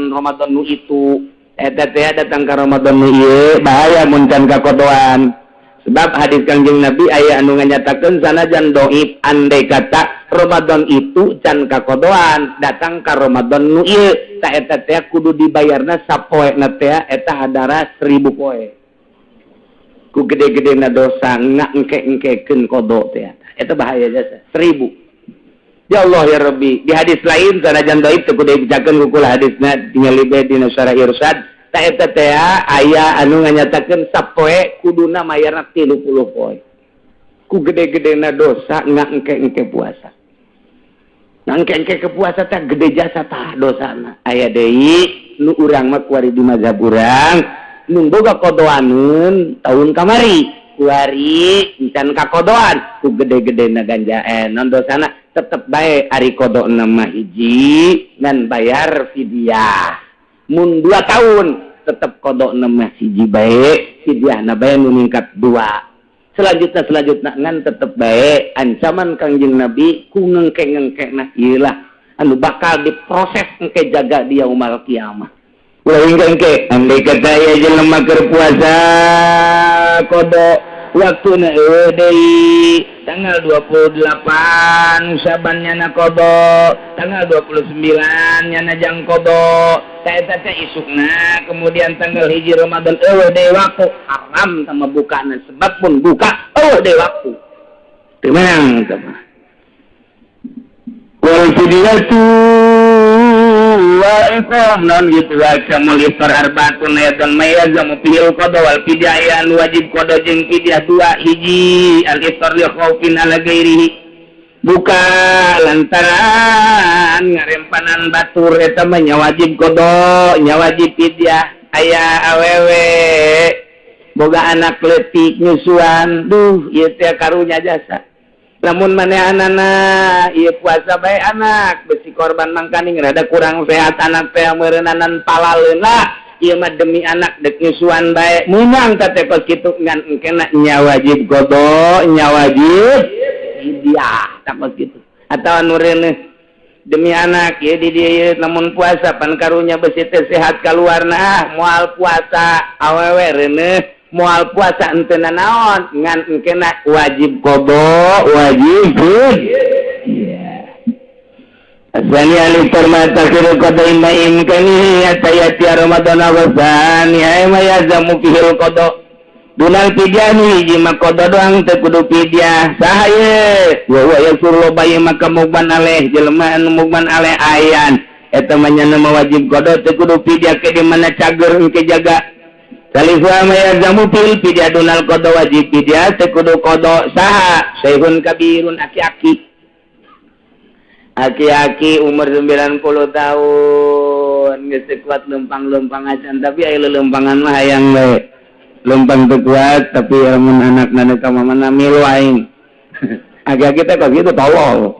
Ramadan nu itu, eta teh datang ka Ramadan nu ieu bahaya mun can kakodoan. Sebab hadis Kangjeng Nabi aya anu nganyatakeun, sanajan doib, andai kata Ramadan itu can kakodoan datang ka Ramadan nu ieu, ta eta teh kudu dibayarna sapoe na teh eta hadara 1000 poe, ku gede-gede na dosa ngengke-engkekeun kodo teh. Eta bahaya jasa 1000. Ya Allah ya Rabbi. Di hadis lain sanajan doib teu kudu dibacakeun ku kula hadisna, tingali bae dina Syarah Irsyad. Ta eta teh aya anu nganyatakeun sapoe kuduna mayarna 30 poe, ku gede-gedena dosa ngengke-engke puasa. Ngengke-engke ke puasa teh gede jasa tah dosana. Aya deui nu urang mah kuari di mazhab urang, nu boga kodoaneun tahun kamari, kuari encan kakodoan, ku gede-gedena ganja non dosana tetep bae. Ari kodo mah hiji ngan bayar fidyah. Mun 2 tahun tetep kodo mah hiji bae, fidyahna bae nu ningkat dua. Selanjutnya, selanjutnya ngan tetep bae ancaman Kangjeng Nabi ku ngengke-ngengke nah iyalah anu bakal diproses engke jaga di yaumul kiamah. Ulah engke. Andai kata ya jelema keur puasa kodo waktuna eueuh deui, tanggal 28 Syaban nyana kodo, tanggal 29 nyana jang kodo, ta eta teh isukna kemudian tanggal 1 Ramadan eueuh deui waktu, haram sama bukana, sebab pun buka eueuh deui waktu, teu meunang teh mah. Wal fidyatu wa iqam non gitu wa kamul iftar arbaatun ayatan mayyazamu fihil qada wal fidyah, anu wajib qada jeung fidyah dua. Hiji, al iftar li khaufin ala ghairihi, buka lantaran ngarempanan batur, eta mah nya wajib qada, nya wajib fidyah. Aya awewe boga anak leutik nyusuan, duh ieu teh karunya jasa. Lamun manehanana ieu puasa bae anak besi korban, mangkaning rada kurang sehat anak teh meureunnanan palaleun lah, ieu mah demi anak dek nyusuan bae meunang. Teh kos kitu ngan engkena nya wajib qada, nya wajib fidyah, tak kos kitu. Atau anu reuneuh demi anak ya di dieu, lamun puasa pan karunya besi teh sehat kaluarna, ah moal puasa. Awewe reuneuh moal puasa henteu naon, ngan engkena wajib qada, wajib fidyah. Asani al-iftar ma takhiru qada imma imkani hatta yati Ramadan wa thani ma yazamu fihil qada dunal fidyah. Hiji mah qada doang, teu kudu fidyah. Saha ye? Wa huwa yasur, loba ieu maka mugman aleh, jelema anu mugman aleh ayan eta mah nyana mah wajib qada, teu kudu fidyah, ke di mana cager engke jaga. Salisu ma yazamu fil fidyah dunal qada, wajib fidyah, teu kudu qada. Saha? Syekhun kabirun, aki-aki, aki-aki umur 90 tahun geus teu kuat lempang-lempang acan, tapi aya lelempangan mah hayang we. Lempang teu kuat, tapi lamun anak nana ka mana milu aing. Aki-aki teh kok gitu, tolol.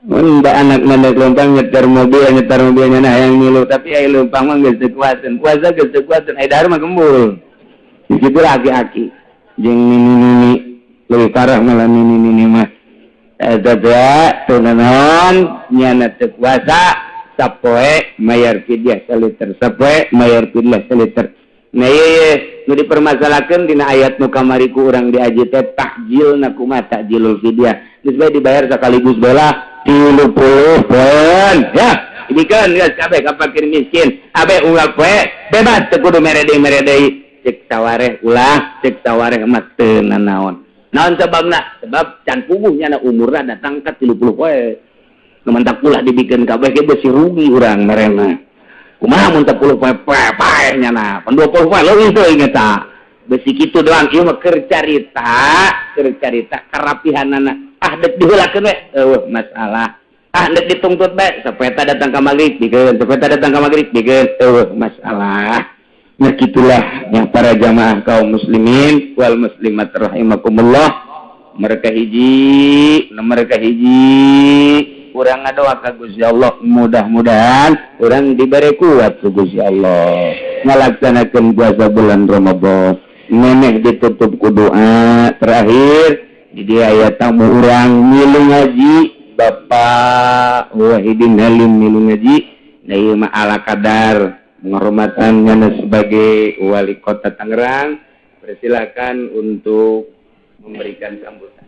Mun da anak nana lempang nyetir mobil, nyetir mobilnya nah hayang milu, tapi aya lempang mah geus teu kuateun, puasa geus teu kuateun, aya dahar mah gembul. Di situ aki-aki jeung nini-nini lebih parah malah. Nini-nini mah eta teh teu naon, nyana teu kuasa. Sapoe mayar fidyah seliter, sapoe mayar fidyah seliter. Nah, ieu nu dipermasalahkeun dina ayat nu kamari ku urang diaji teh, takjil na kumaha, takjilul fidyah. Geus bae dibayar sekaligus bola 30 poeun ya. Ini kan geus kabeh ka fakir miskin, abe unggal poe bebas, teu kudu mere deui, mere deui. Cek sawareh ulah, cek sawareh mah teu nanaon. Naon sebabna? Sebab can puguh nyana umurna datang ka 30 poe. Nu mantak ulah dibikeun kabeh ge beusi rugi urang merena. Kumaha mun 10 poe poe paeh nyana? Pan 20 poe leuwih teuing eta. Besi kitu doang ieu mah keur carita, keur carita karapihanana. Ah, dek diheulakeun we, eueuh masalah. Ah, dek dituntut bae, sapoe datang ka magrib bikeun, sapoe datang ka magrib bikeun, eueuh masalah. Nah, gitulah yang para jamaah kaum muslimin wal muslimat rahimakumullah. Mereka hiji, mereka hiji, urang ngadoa ka Gusti Allah, mudah-mudahan urang diberi kuat ku Gusti Allah ngalaksanakeun puasa bulan Ramadan. Neneh ditutup ku doa terakhir. Di dia aya tamu urang milu ngaji, Bapak Wahidin Halim milu ngaji. Nah, ieu mah ala kadar penghormatan sebagai wali kota Tangerang, persilakan untuk memberikan sambutan.